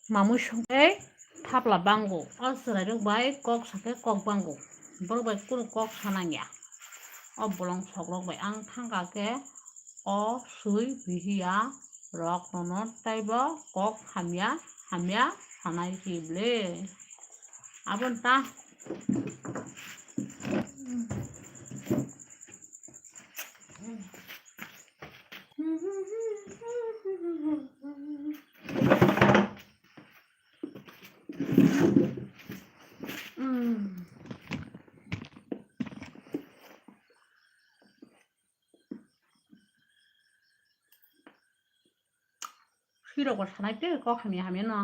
mamui songkhe thapla bango. O chwrairok bai kok sakhe kok bango. Borok bai kunu kok sanangya. O bolong sokrok bai ang thangkha khe o swi bihiya rok nono taibo kok hamya hamya sanai si ble. Aboni ta. Sirok bo sanai tei kok hamya hamya no.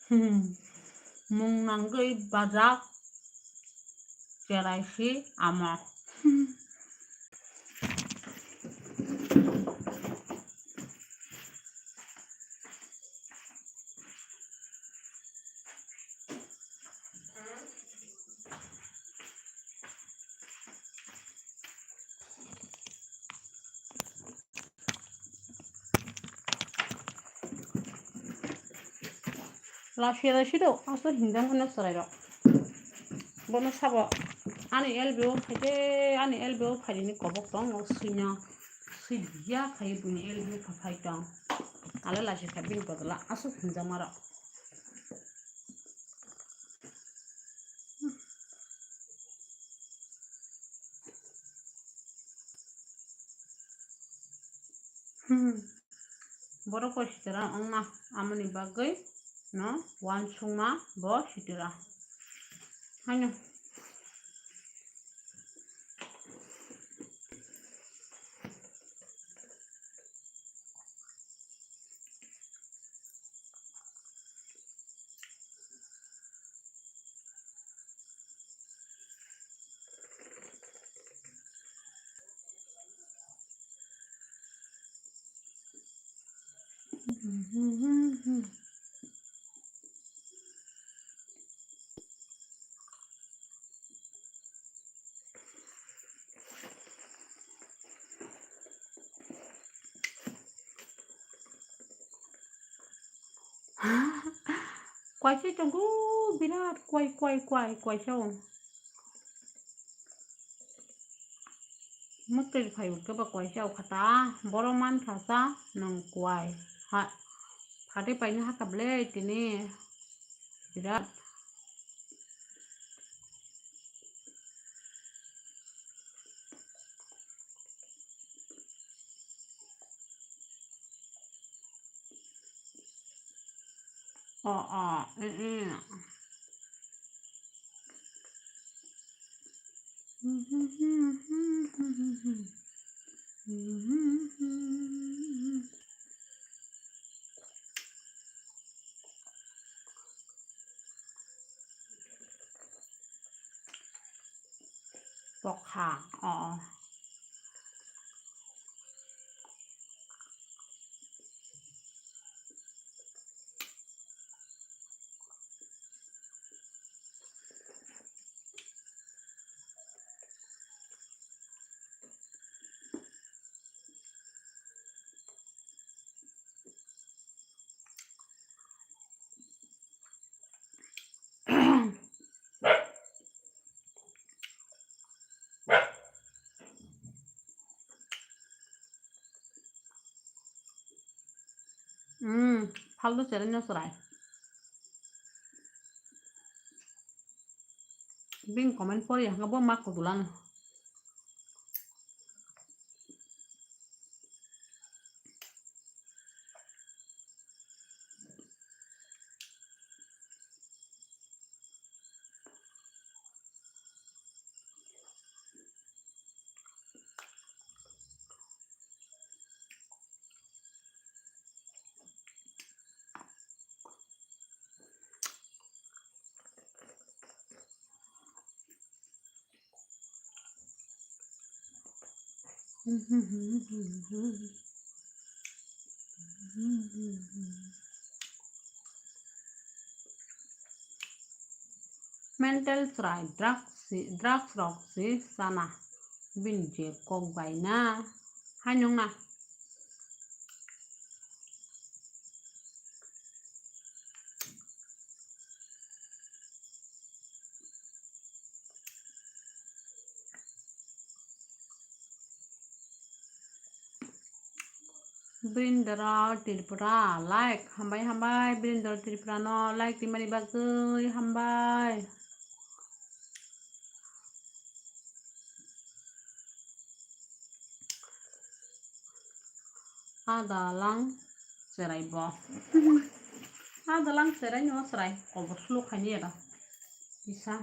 Hmm. Mung nangwi bajak chelaisi amo. Hmm. Lasia laisi do, aswk hinjak mano chwrairok. Bono sabo ani L B O phaide, ani L B O phaidini kobok tong, o swino, swi ya khai buini L B O pha phai tong. Ale lasia kha bini bodol o aswk hinjak marok. Hmm. Borok koi sitira wngma, amoni bagwi no uansukma bo sitira. Haino. Kwaisa tongo, birat kwai, kwai, kwai, kwaisa o. Mwtwi phai hwnkhe bo kwaisa o kha ta, borok man kha sa nwng kwai. Ha, phatwi paina hakha ble tini. Birat. O, o, mm, mm. Bokha, o. Hmm, faldo cherai no chwrai. Bini comment pori hwnka bo ma kudulano. Mental chwrai, drugs si, drugs rok si chana. Bini je kok bai na. Hai nung na. Birindra Tripura, like, hambai, hambai, Birindra Tripura no like rimani bagwi hambai. Adalang cherai bo. Adalang cherai no cherai, kobor sulu khaini era. Kisa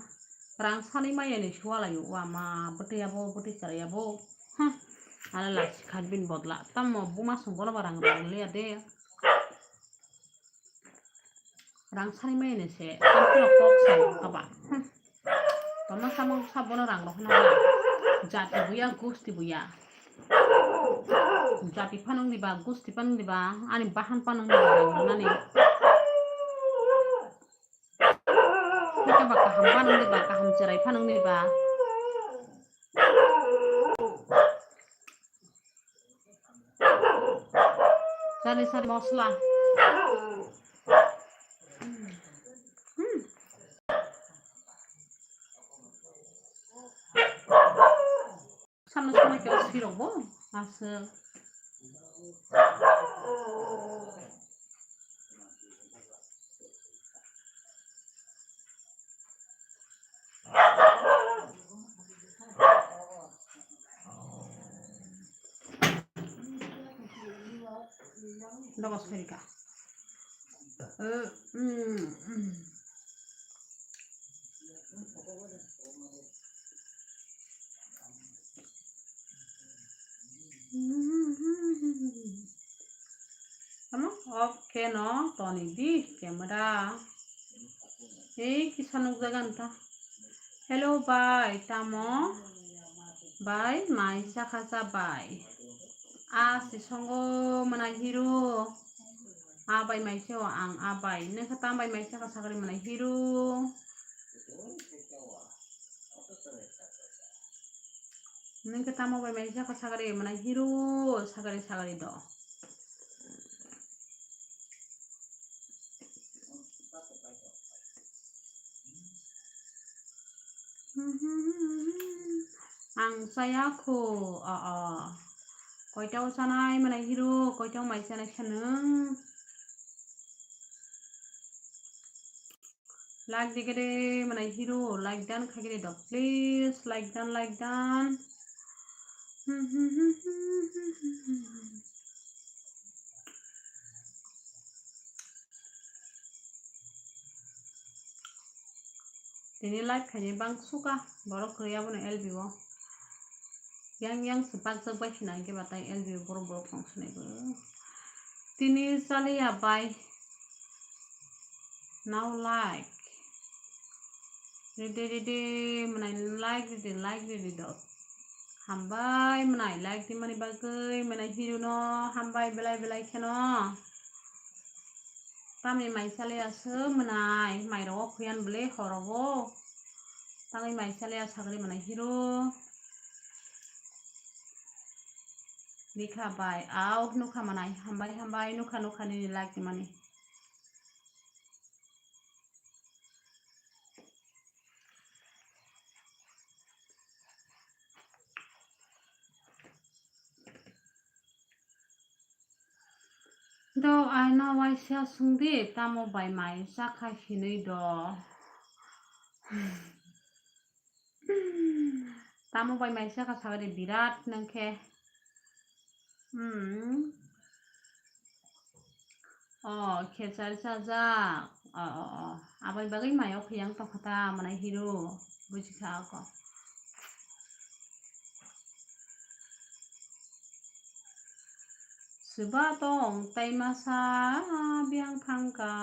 rang sani maya ni suwalayo, wa ma bwtwi abo, bwtwi cherai abo. Huh. Ala lasi khat bin bodla. Tamo buma song bono ba rang rang le ade. Rang sani maya ni se. Tamo kok sai kaba. Huh. Tamo samo sabono rang rok na. Jati buya, gusti buya. Jati panung diba, gusti panung diba, ani bahan panung diba rang rok nani. Hwnkhe ba kaham panwng di ba, kaham cherai panwng di ba. Sari sari mosla. Hmm. Samno samno khe o sirok bo aswk. Dogo sirika. Eh, mm, mm. Tamo off khe no toni di camera. Ei kisa nukjagan ta. Hello bai, tamo? Bai, mai chakha cha bai. A si songo mwnai hero. A bai mai se o ang a bai. Nokha tam bai mai chakha sakri mwnai hero. Nokha tamo bai mai chakha sakri mwnai hero. Sakri sakri do. Ang chaya kho, o, o. Koitao chanai mwnai hero, koitao mai chanai sanwng. Like di gede mwnai hero, like dan khai gede dok, please, like dan, like dan. Tini live khaini bang suka borok kwrwi abono L B o. Yang yang se bakjak bai khna hwnkhe ba tai L B o borok borok tong sinai bo. Tini chaliya bai. Now like. Ridi ridi mwnai like ridi like ridi do. Hambai mwnai like di mani bagwi mwnai hero no hambai belai belai kheno. Tamni mai chaliya se mwnai, mai rogo khuyan bwle horogo. Tamni mai chaliya sagri mwnai hero. Bikha bai, au nukha mwnai, hambai hambai nukha nukha nini like mani. Do aino waisa sungdi, tamo bai mai chakha hinwi do. Tamo bai mai chakha sagadi birat nangkhe. Hmm. O, khechari chajak. O, o, o. Aboni bagwi mayo khiyang tongkha ta, manai hiro. Bujikha ako. Swba tong tei masa biyang thangkha.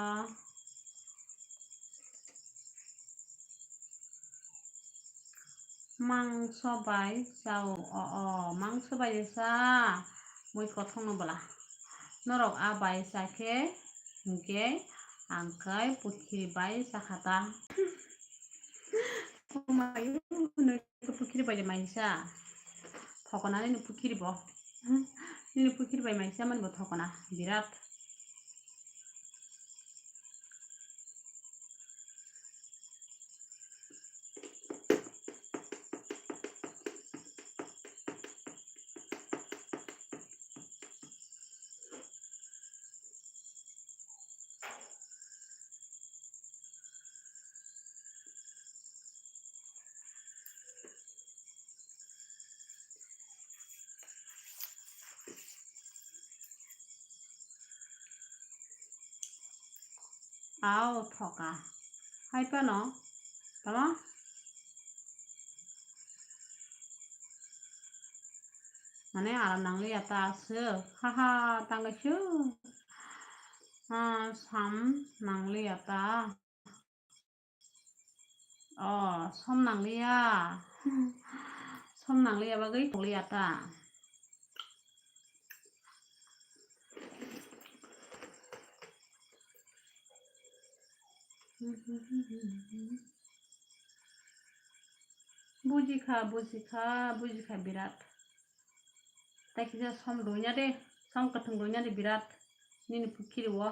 Mangso bai chao, o, o, mangso bai sa, mui kothok no bwla. Norok a bai sa khe, hinkhe ang khe pukhiri bai sa kha ta. Pukhiri bai maisa. Thokona nini pukhiri bo. Nini pukhiri bai maisa mani bo thokona. Birat. Ao thoka. Hai phano. Tama? Mane aram nangliya ta aswk. Haha, tangwi sw. Ah, sam nangliya ta. Oh, som nangliya. Som nangliya bagwi tongliya ta. Bujikha, bujikha, bujikha birat. Tei kisa som rwina de, som kwthwng rwina de birat. Nini pukhiri o.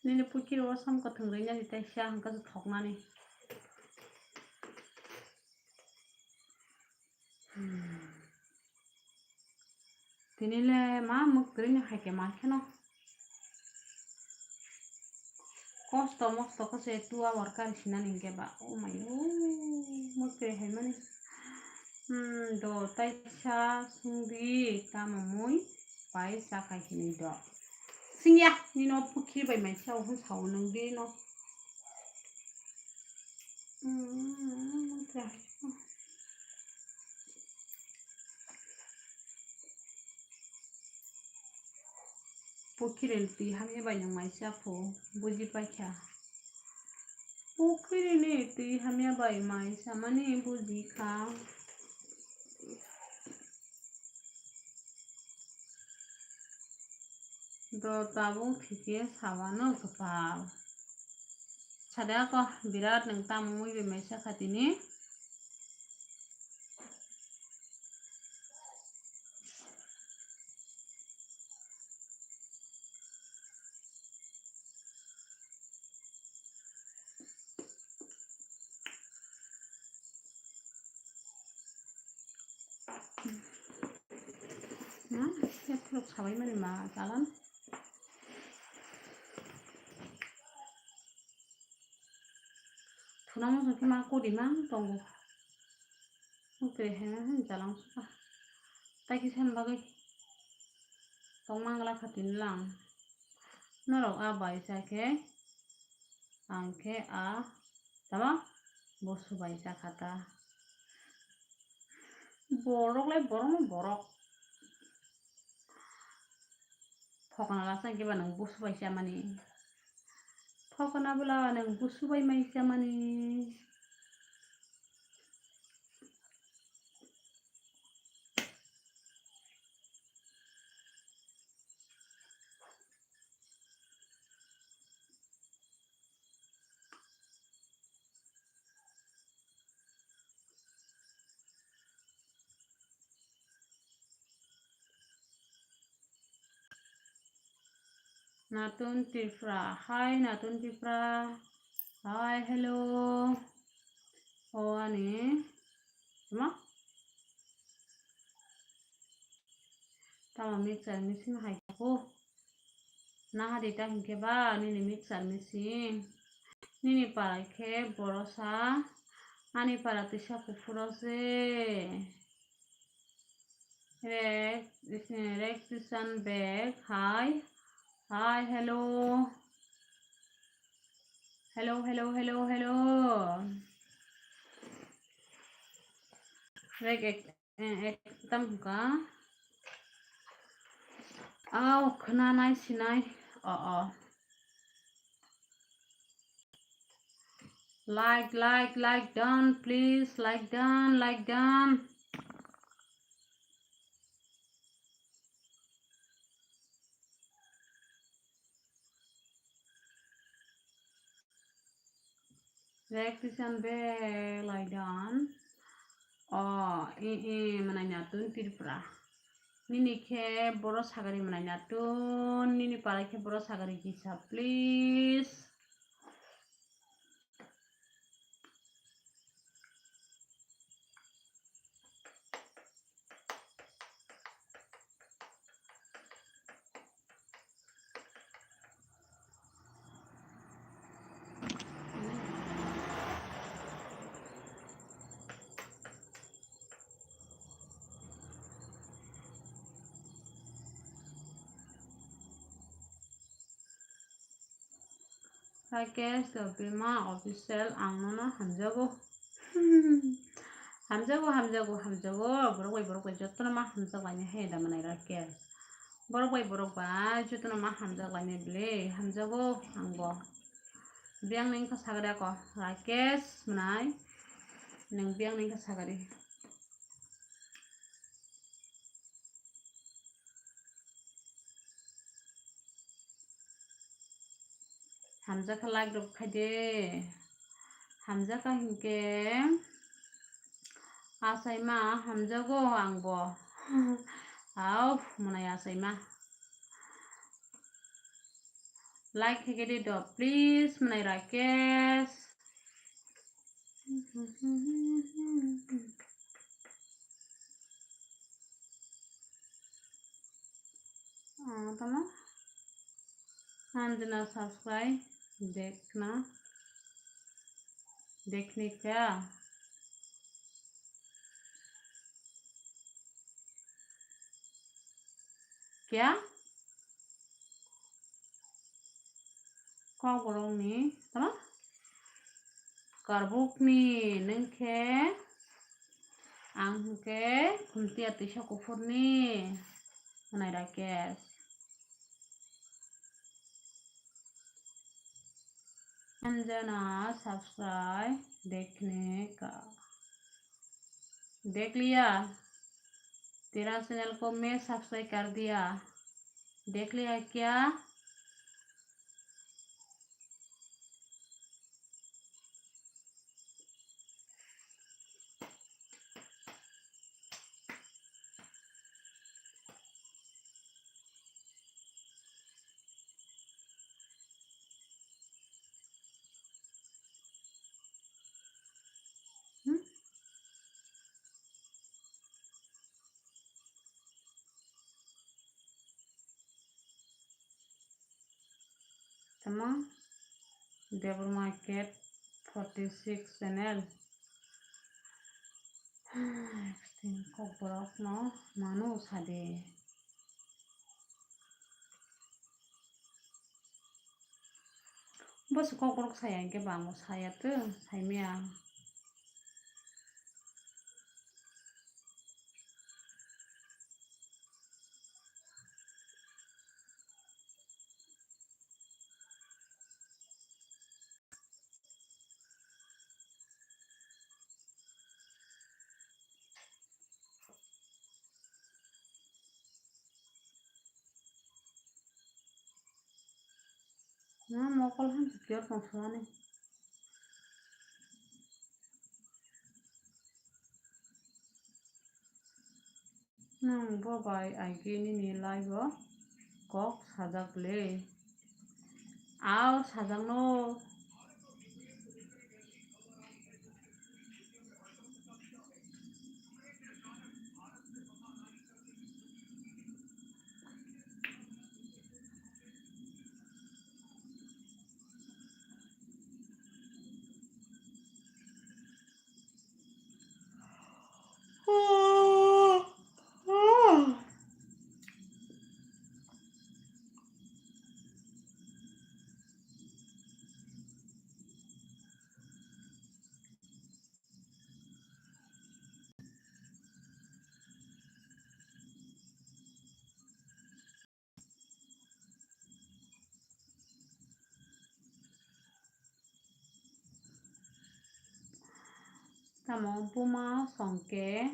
Nini pukhiri o som kwthwng rwina de tei sia hwnkha se thoknani. Hmm. Tini le ma mwktwini hai khe ma kheno. Kosto mosto khe se two hour kari sinani hinkhe ba. Oh my, oh, mwktwi hai mani. Hmm, do taisa sungdi tamo mui pai chakhai hinwi do. Singya, nino pukhiri bai mai sao hwn sao nwng di no. Hmm, Pukhiri ni twi hamya bai nwng mai cha phu, buji paikha. Pukhiri ni twi hamya bai mai chamani buji kha. Do tabuk thikhe sawano kwpal. Sade ako birat nwng tamo mui bai mai cha kha tini. Na, khe phuluk sabai mani ma chalan. Thuna muchung khe ma kodi ma tongo. Mukti hai hai jalang suka. Tai kisa ni bagwi tong mangla kha tini lang. Norok a bai cha khe, ang khe a tama bosu bai cha kha ta. Borok lai borok no borok. Thokna lasa khe ba nwng busu bai chamani. Thokna bwla nwng busu bai mai chamani. Natun Tripura. Hi, Natun Tripura. Hi, hello. O ani. Tama? Tamo mixer machine hai khe bo. Naharita hinkhe ba nini mixer machine. Nini para khe borosa. Ani para tisa kuphuro se. Rek, rek tisan bag. Hi. Hi, hello. Hello, hello, hello, hello. Rek ek Eh, ekdam ka. Au, khna nai sinai. Oh, oh. Like, like, like done, please. Like done, like done. Rek tisan bag lai done. Oh, i, i, mwnai natun Tripura. Nini khe boro sagari mwnai natun, nini para khe boro sagari kisa, please. Rakesh Debbarma Official, ang nono hamjago. Hamjago, hamjago, hamjago. Borok bai, borok bai, jotono ma hamjak lainai hai da mwnai Rakesh. Borok bai, borok bai, jotono ma hamjak lainai bwle. Hamjago angbo. Biyang ni wngkha sagari ako. Rakesh mwnai. Nwng biyang ni wngkha sagari. Hamjakha like rok khai de. Hamjakha hinkhe achaima hamjago angbo. Au, mwnai achaima. Like khai de do, please, mwnai Rakesh. Ah, tamo? Anjana subscribe, dekhna, dekhne kya? Kya? Kokborokni, tamo? Karbukni, nwng khe, ang hwnkhe, khumtiya twisa kuphurni, hwnwi Rakesh. Anjana subscribe dekhne ka, dekh liya, tera channel ko main subscribe kar diya, dekh liya kya? Hmm? Tamo Debbarma Cat forty six channel. Kokborok no mano sadi. Bo se kokborok saya hwnkhe bo ang bo saya tw, saimaya. Na mokol han pure tong sani. Nwng bo bai aigwi nini live o kok sajak le. Ao sajak no. Tamo buma songke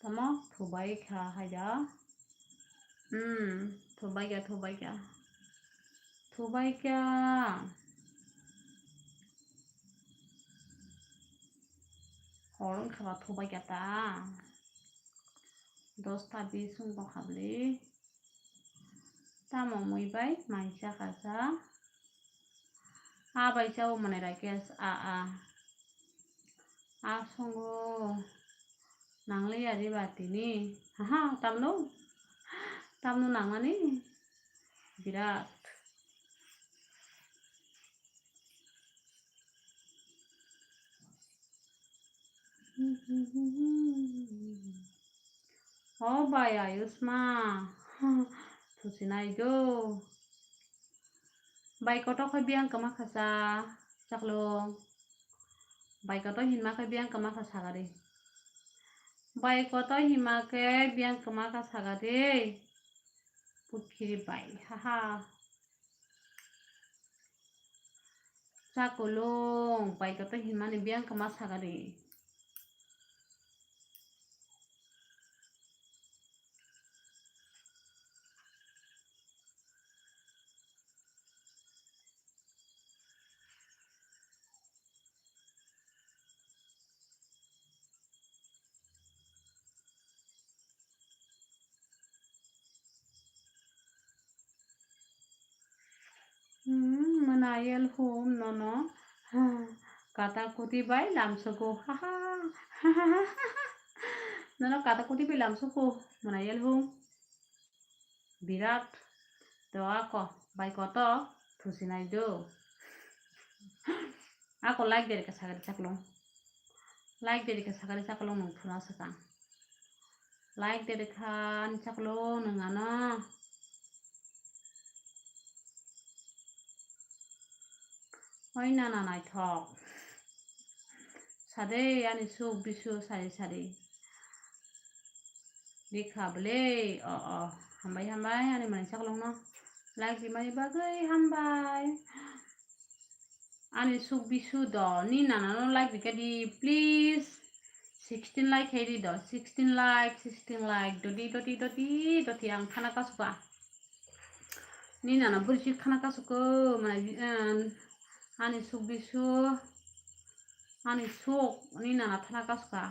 tamo thubai kha haida. Hmm, thubai kha, thubai kha. Thubai kha. Hor wngkha ba thubai kha ta. Dosta bis wng tongkha bwle. Tamo mui bai mansa kasa. A bai chao mane Rakesh a a. A songo nangliya riba tini. Haha, tamno? Tamno nangmani? Birat. O bai Ayushma, thusinai do. Bai koto khe biyang kwma kha sa, chaklong. Bai koto hinma khe biyang kwma kha sagari. Bai koto hinma khe biyang kwma kha sagari. Pukhiri bai, haha. Chakulung, bai koto hinmani biyang kwma sagari. Hmm, mwnayel hum nono kata kuti bai lamsuku. Haha. Nono kata kuti bai lamsuku mwnayel hum. Birat. To ako bai koto thusinai do. Ako like deri ka sagari chaklong. Like deri ka sagari chaklong nung thuna sakang. Like deri kha ani chaklong nung ano. Oi nana naithok. Sade ani suk bisu sari sari. Rikha bwle, o, o, hambai, hambai, ani mwnai chaklongno like rimani bagwi hambai. Ani suk bisu do, ni nana no like rikha di, please. Sixteen like khai di do, sixteen like, sixteen like, dodi, dodi, dodi, dodi, ang khana kasuka. Ni nana bwrwi si khana kasuko, mwnai, eh, ani suk bisu. Ani suk ni nana thana kaska.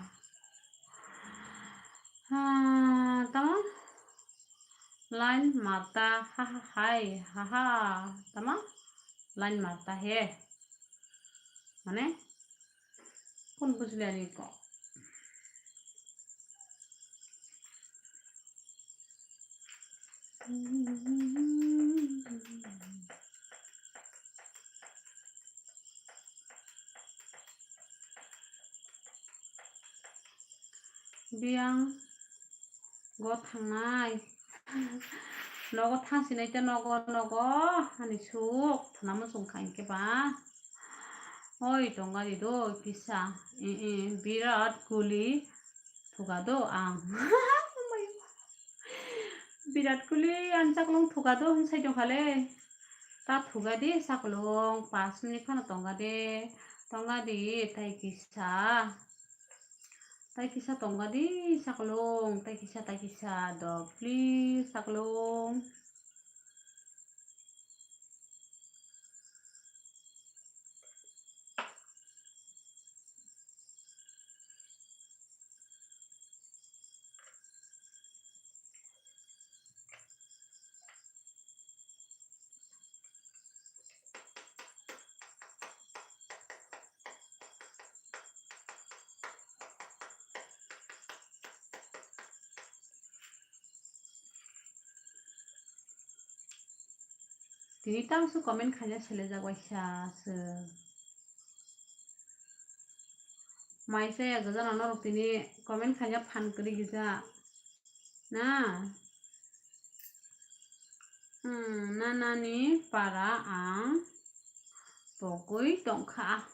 Ha, tamo? Line marta, ha, ha, hai, ha, ha. Tamo? Line marta he. Mane? Kun bujli ani ko. Biyang go thangnai. Nogo thangsinai te nogo, nogo. Ani suk thana muchung kha hinkhe ba. Oi, tongari do kisa. Eh, eh, Virat Kohli. Thuga do ang. Virat Kohli ang chaklong thuga do hwn sai tongkha le. Ta thuga di chaklong, pas minute phano tongga de. Tongga di, tai kisa. Tai kisa tongga di chaklong, tai kisa, tai kisa do, please, chaklong. Tini tangso comment khaina selejak waisa se. Maisa ya gajana norok tini comment khaina phan kwrwi gija. Na? Hmm, nanani para ang pogwi tongkha.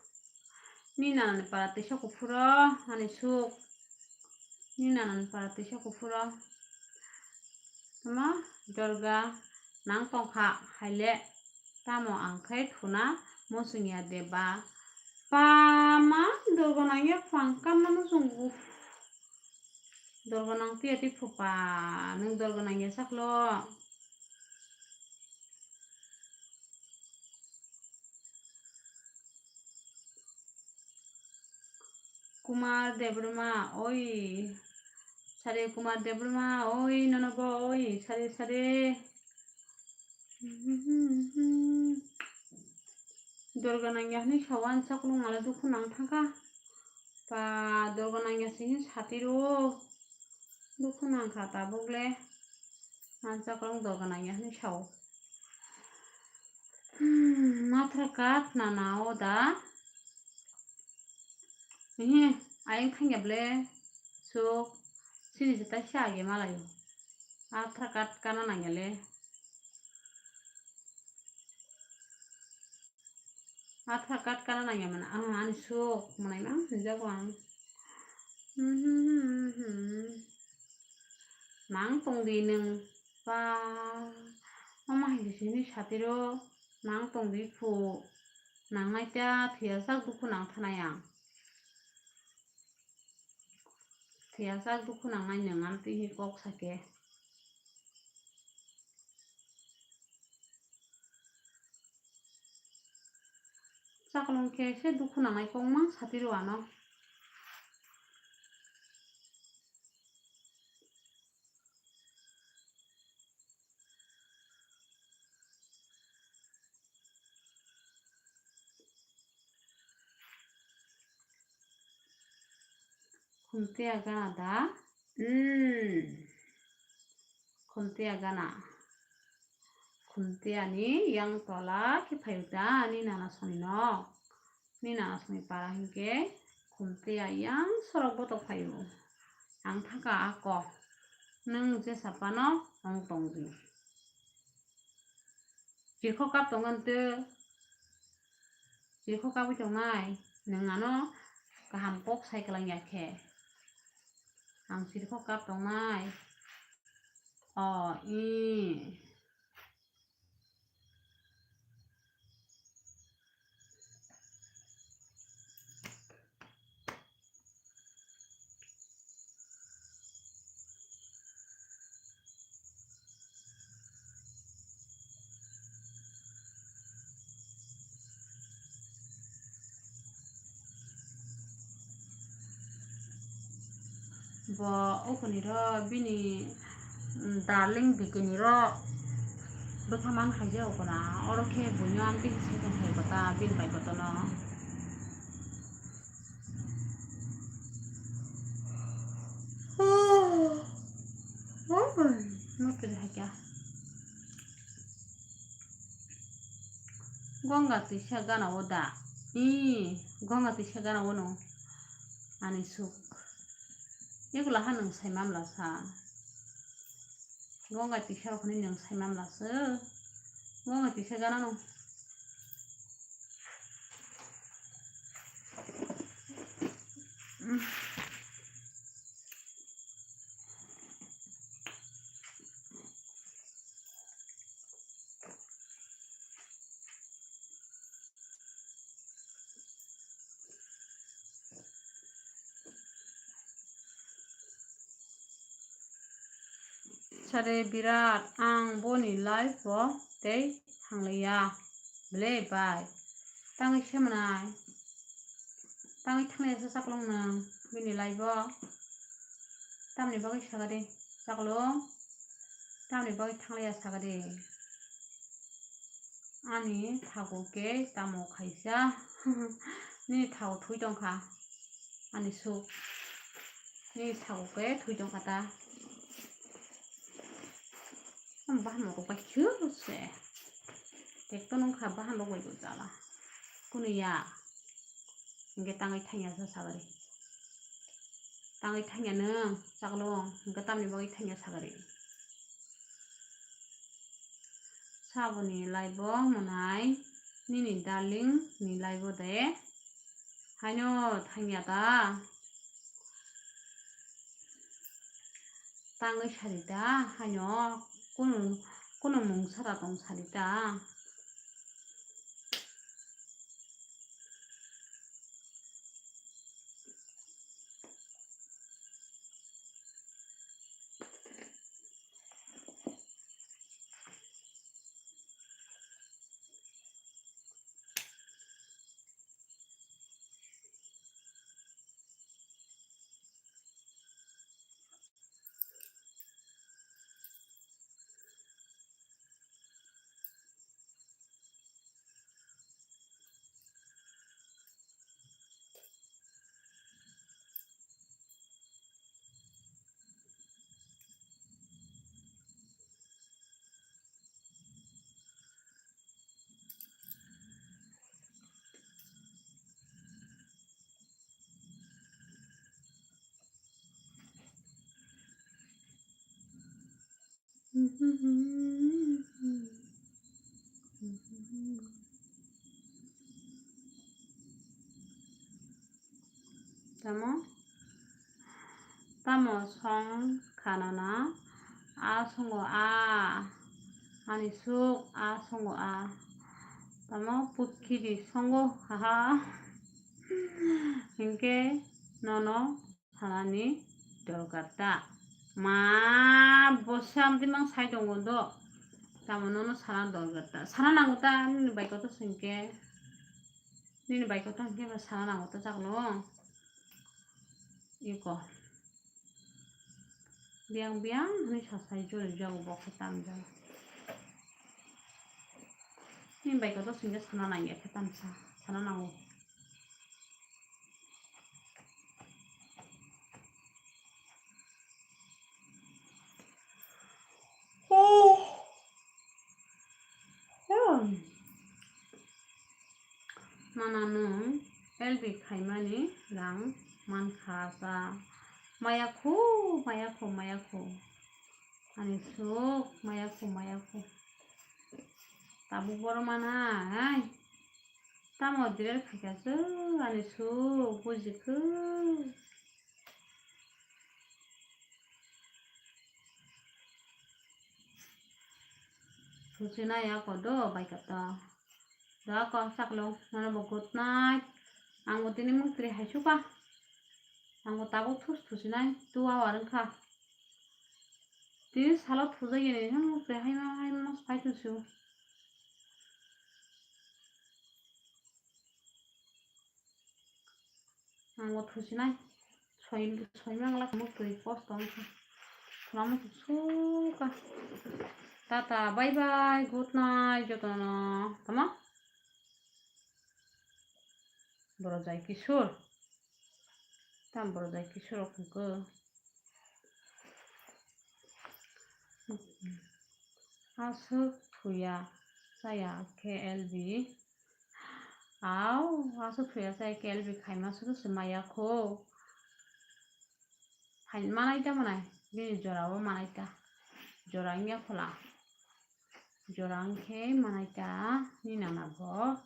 Ni nanani para tisa kuphuro, ani suk. Ni nanani para tisa kuphuro. Tamo jorga nang tongkha haile. Tamo ang khe thuna muchungya de ba. Pama dorgo nangya phang kamma no chungo. Dorgo nang tiya ti phupa, nwng dorgo nangya saklo. Kumar Debbarma, oi. Sare Kumar Debbarma, oi, nono bo, oi, sare, sare. Dorga nangya hwnwi sawi ang chaklong ale dukhu nang thangkha. Pa dorga nangya sini satiro. Dukhu nangkha tabuk le. Ang chaklong dorga nangya hwnwi sao. Hmm, Aadhaar card nana o da. Ehe, ayang thangya ble. Sok, sini se taisa age malayo. Aadhaar card kana nangya le. Aadhaar card kana nangya mana? Ah, ani sok, manai ma hwnjago ang. Hmm, hmm, hmm, hmm, hmm. Nang tong di nwng. Ba, mama hai sini satiro nang tong di phu. Nang nai ta thwiya sak dukhu nang thanai ang. Thwiya sak dukhu nang nai nwng ang twi hi kok sake. Chaklong khe se dukhu nangnai kok mang satiro ano. Khumtiya gana da? Hmm. Khumtiya gana. Khumtiya ni yang tola khe phaio da ani nana soni nok. Ni nana soni para hinkhe Khumtiya yang sorok botok phaio. Ang thangkha ako. Nwng jesa phano ong tong di. Chirkho kap tongmani twi, chirkho kabwi tongnai, nwng ano kaham kok sai kwlangya khe. Ang chirkho kap tongnai. O, i. Bo ukuni ro bini, mm, darling bikini ro bwkha man khaijak ukuna. Oro khe buino amtwi se tongthai kota bini bai kotono. Oh, oh, no pwrwng hai kha. Gonga twisa gana o da? Ee, gonga twisa gana o no. Ani suk. Ego laha nwng sai mamla sa. Gonga twisa rok hinwi nwng sai mamla se. Gonga twisa gana no. Sare birat, ang boni live o tei thangliya. Ble bai. Tangwi se mwnai. Tangwi thangliya se chaklong nwng bini live o. Tamni bagwi saga de chaklong. Tamni bagwi thangliya saga de. Ani thago khe tamo khaisa. Nini thago thwi tongkha. Ani suk. Nini thago khe thwi tongkha ta. Ang bahan rok bai khwse. Tekto nung kha bahan rok bai bo jala. Kunu ya. Hingke tangwi thangya sa sagari. Tangwi thangya nwng chaklong. Hingke tamni bagwi thangya sagari. Saboni laibo mwnai nini darling ni laibo de. Haino thangya ta. Tangwi sari ta, haino kunu, kunu mung sara tong sari ta. Tamo? Tamo song khanana? A songo a. Ani suk a songo a. Tamo pukiri songo haha. Hinkhe nono sanani dorkar ta. Ma, bo samtimang sai tongo do. Tamo nono sana dorkar ta. Sana nango ta, nini bai kotor singke. Nini bai kotor hingke ba sana nango ta chaklo. Iko. Biyang biyang hwnwi sasai jori jago bo khe tamjak. Nini bai kotor singke sana nangya khe tamsa. Sana nango. Mana nwng L B khaimani rang mankha sa. Maya khu, maya khu, maya khu. Ani suk, maya khu, maya khu. Tabuk boro mana, ai. Tamo dire khaikha se, ani suk, buji khu. Suchinai ako do bai kata. Da ko saklo, nono bo good night. Ang bo tini muk tiri hai suka. Ang bo tabuk thus thusinai, two hour wngkha. Tini salo thujagini, muk tiri hai ma, hai ma, phai thusu. Ang bo thusinai. Soi, soi mangla muk twi kosto wngkha. Thwlamo suka. Tata, bye bye, good night, jotono. Tama? Borojai Kishore. Tam Borojai Kishore rok hwnkhe. Aswk thuya chaya khe L B. Au, aswk thuya chaya khe L B khaima swkhe se maya kho. Phain manai ta manai, bini jora o manai ta. Jora wngya phola. Jora wngkhe manai ta ni nana bo.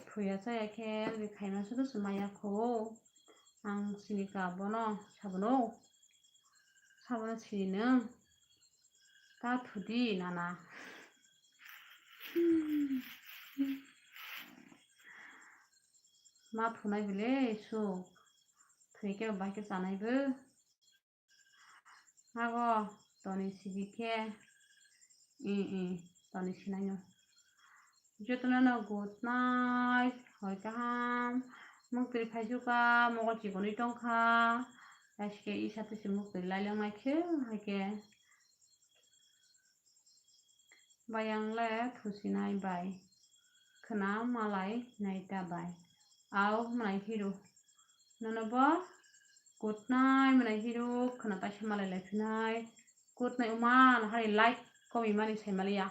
Thuya chaya khe bini khaima swkhe se maya kho. Ang sini ka bono sabono. Sabono sini nwng. Ta thudi nana. Ma thunai bile suk. Thwi khe bai khe chanai bo. Ago toni sidi khe, i, i, toni sinai no. Jotono no good night, hoi kaham. Muk twi phai suka, mokol chikonwi tongkha. Aske i sati se muk twi lai langnai khe, hai khe. Bayang le thusinai bai. Khwna malai naita bai. Au mwnai hero. Nono bo good night mwnai hero. Khwna taisa malai lai phinai. Good night uma, hari like komi mani sai maliya.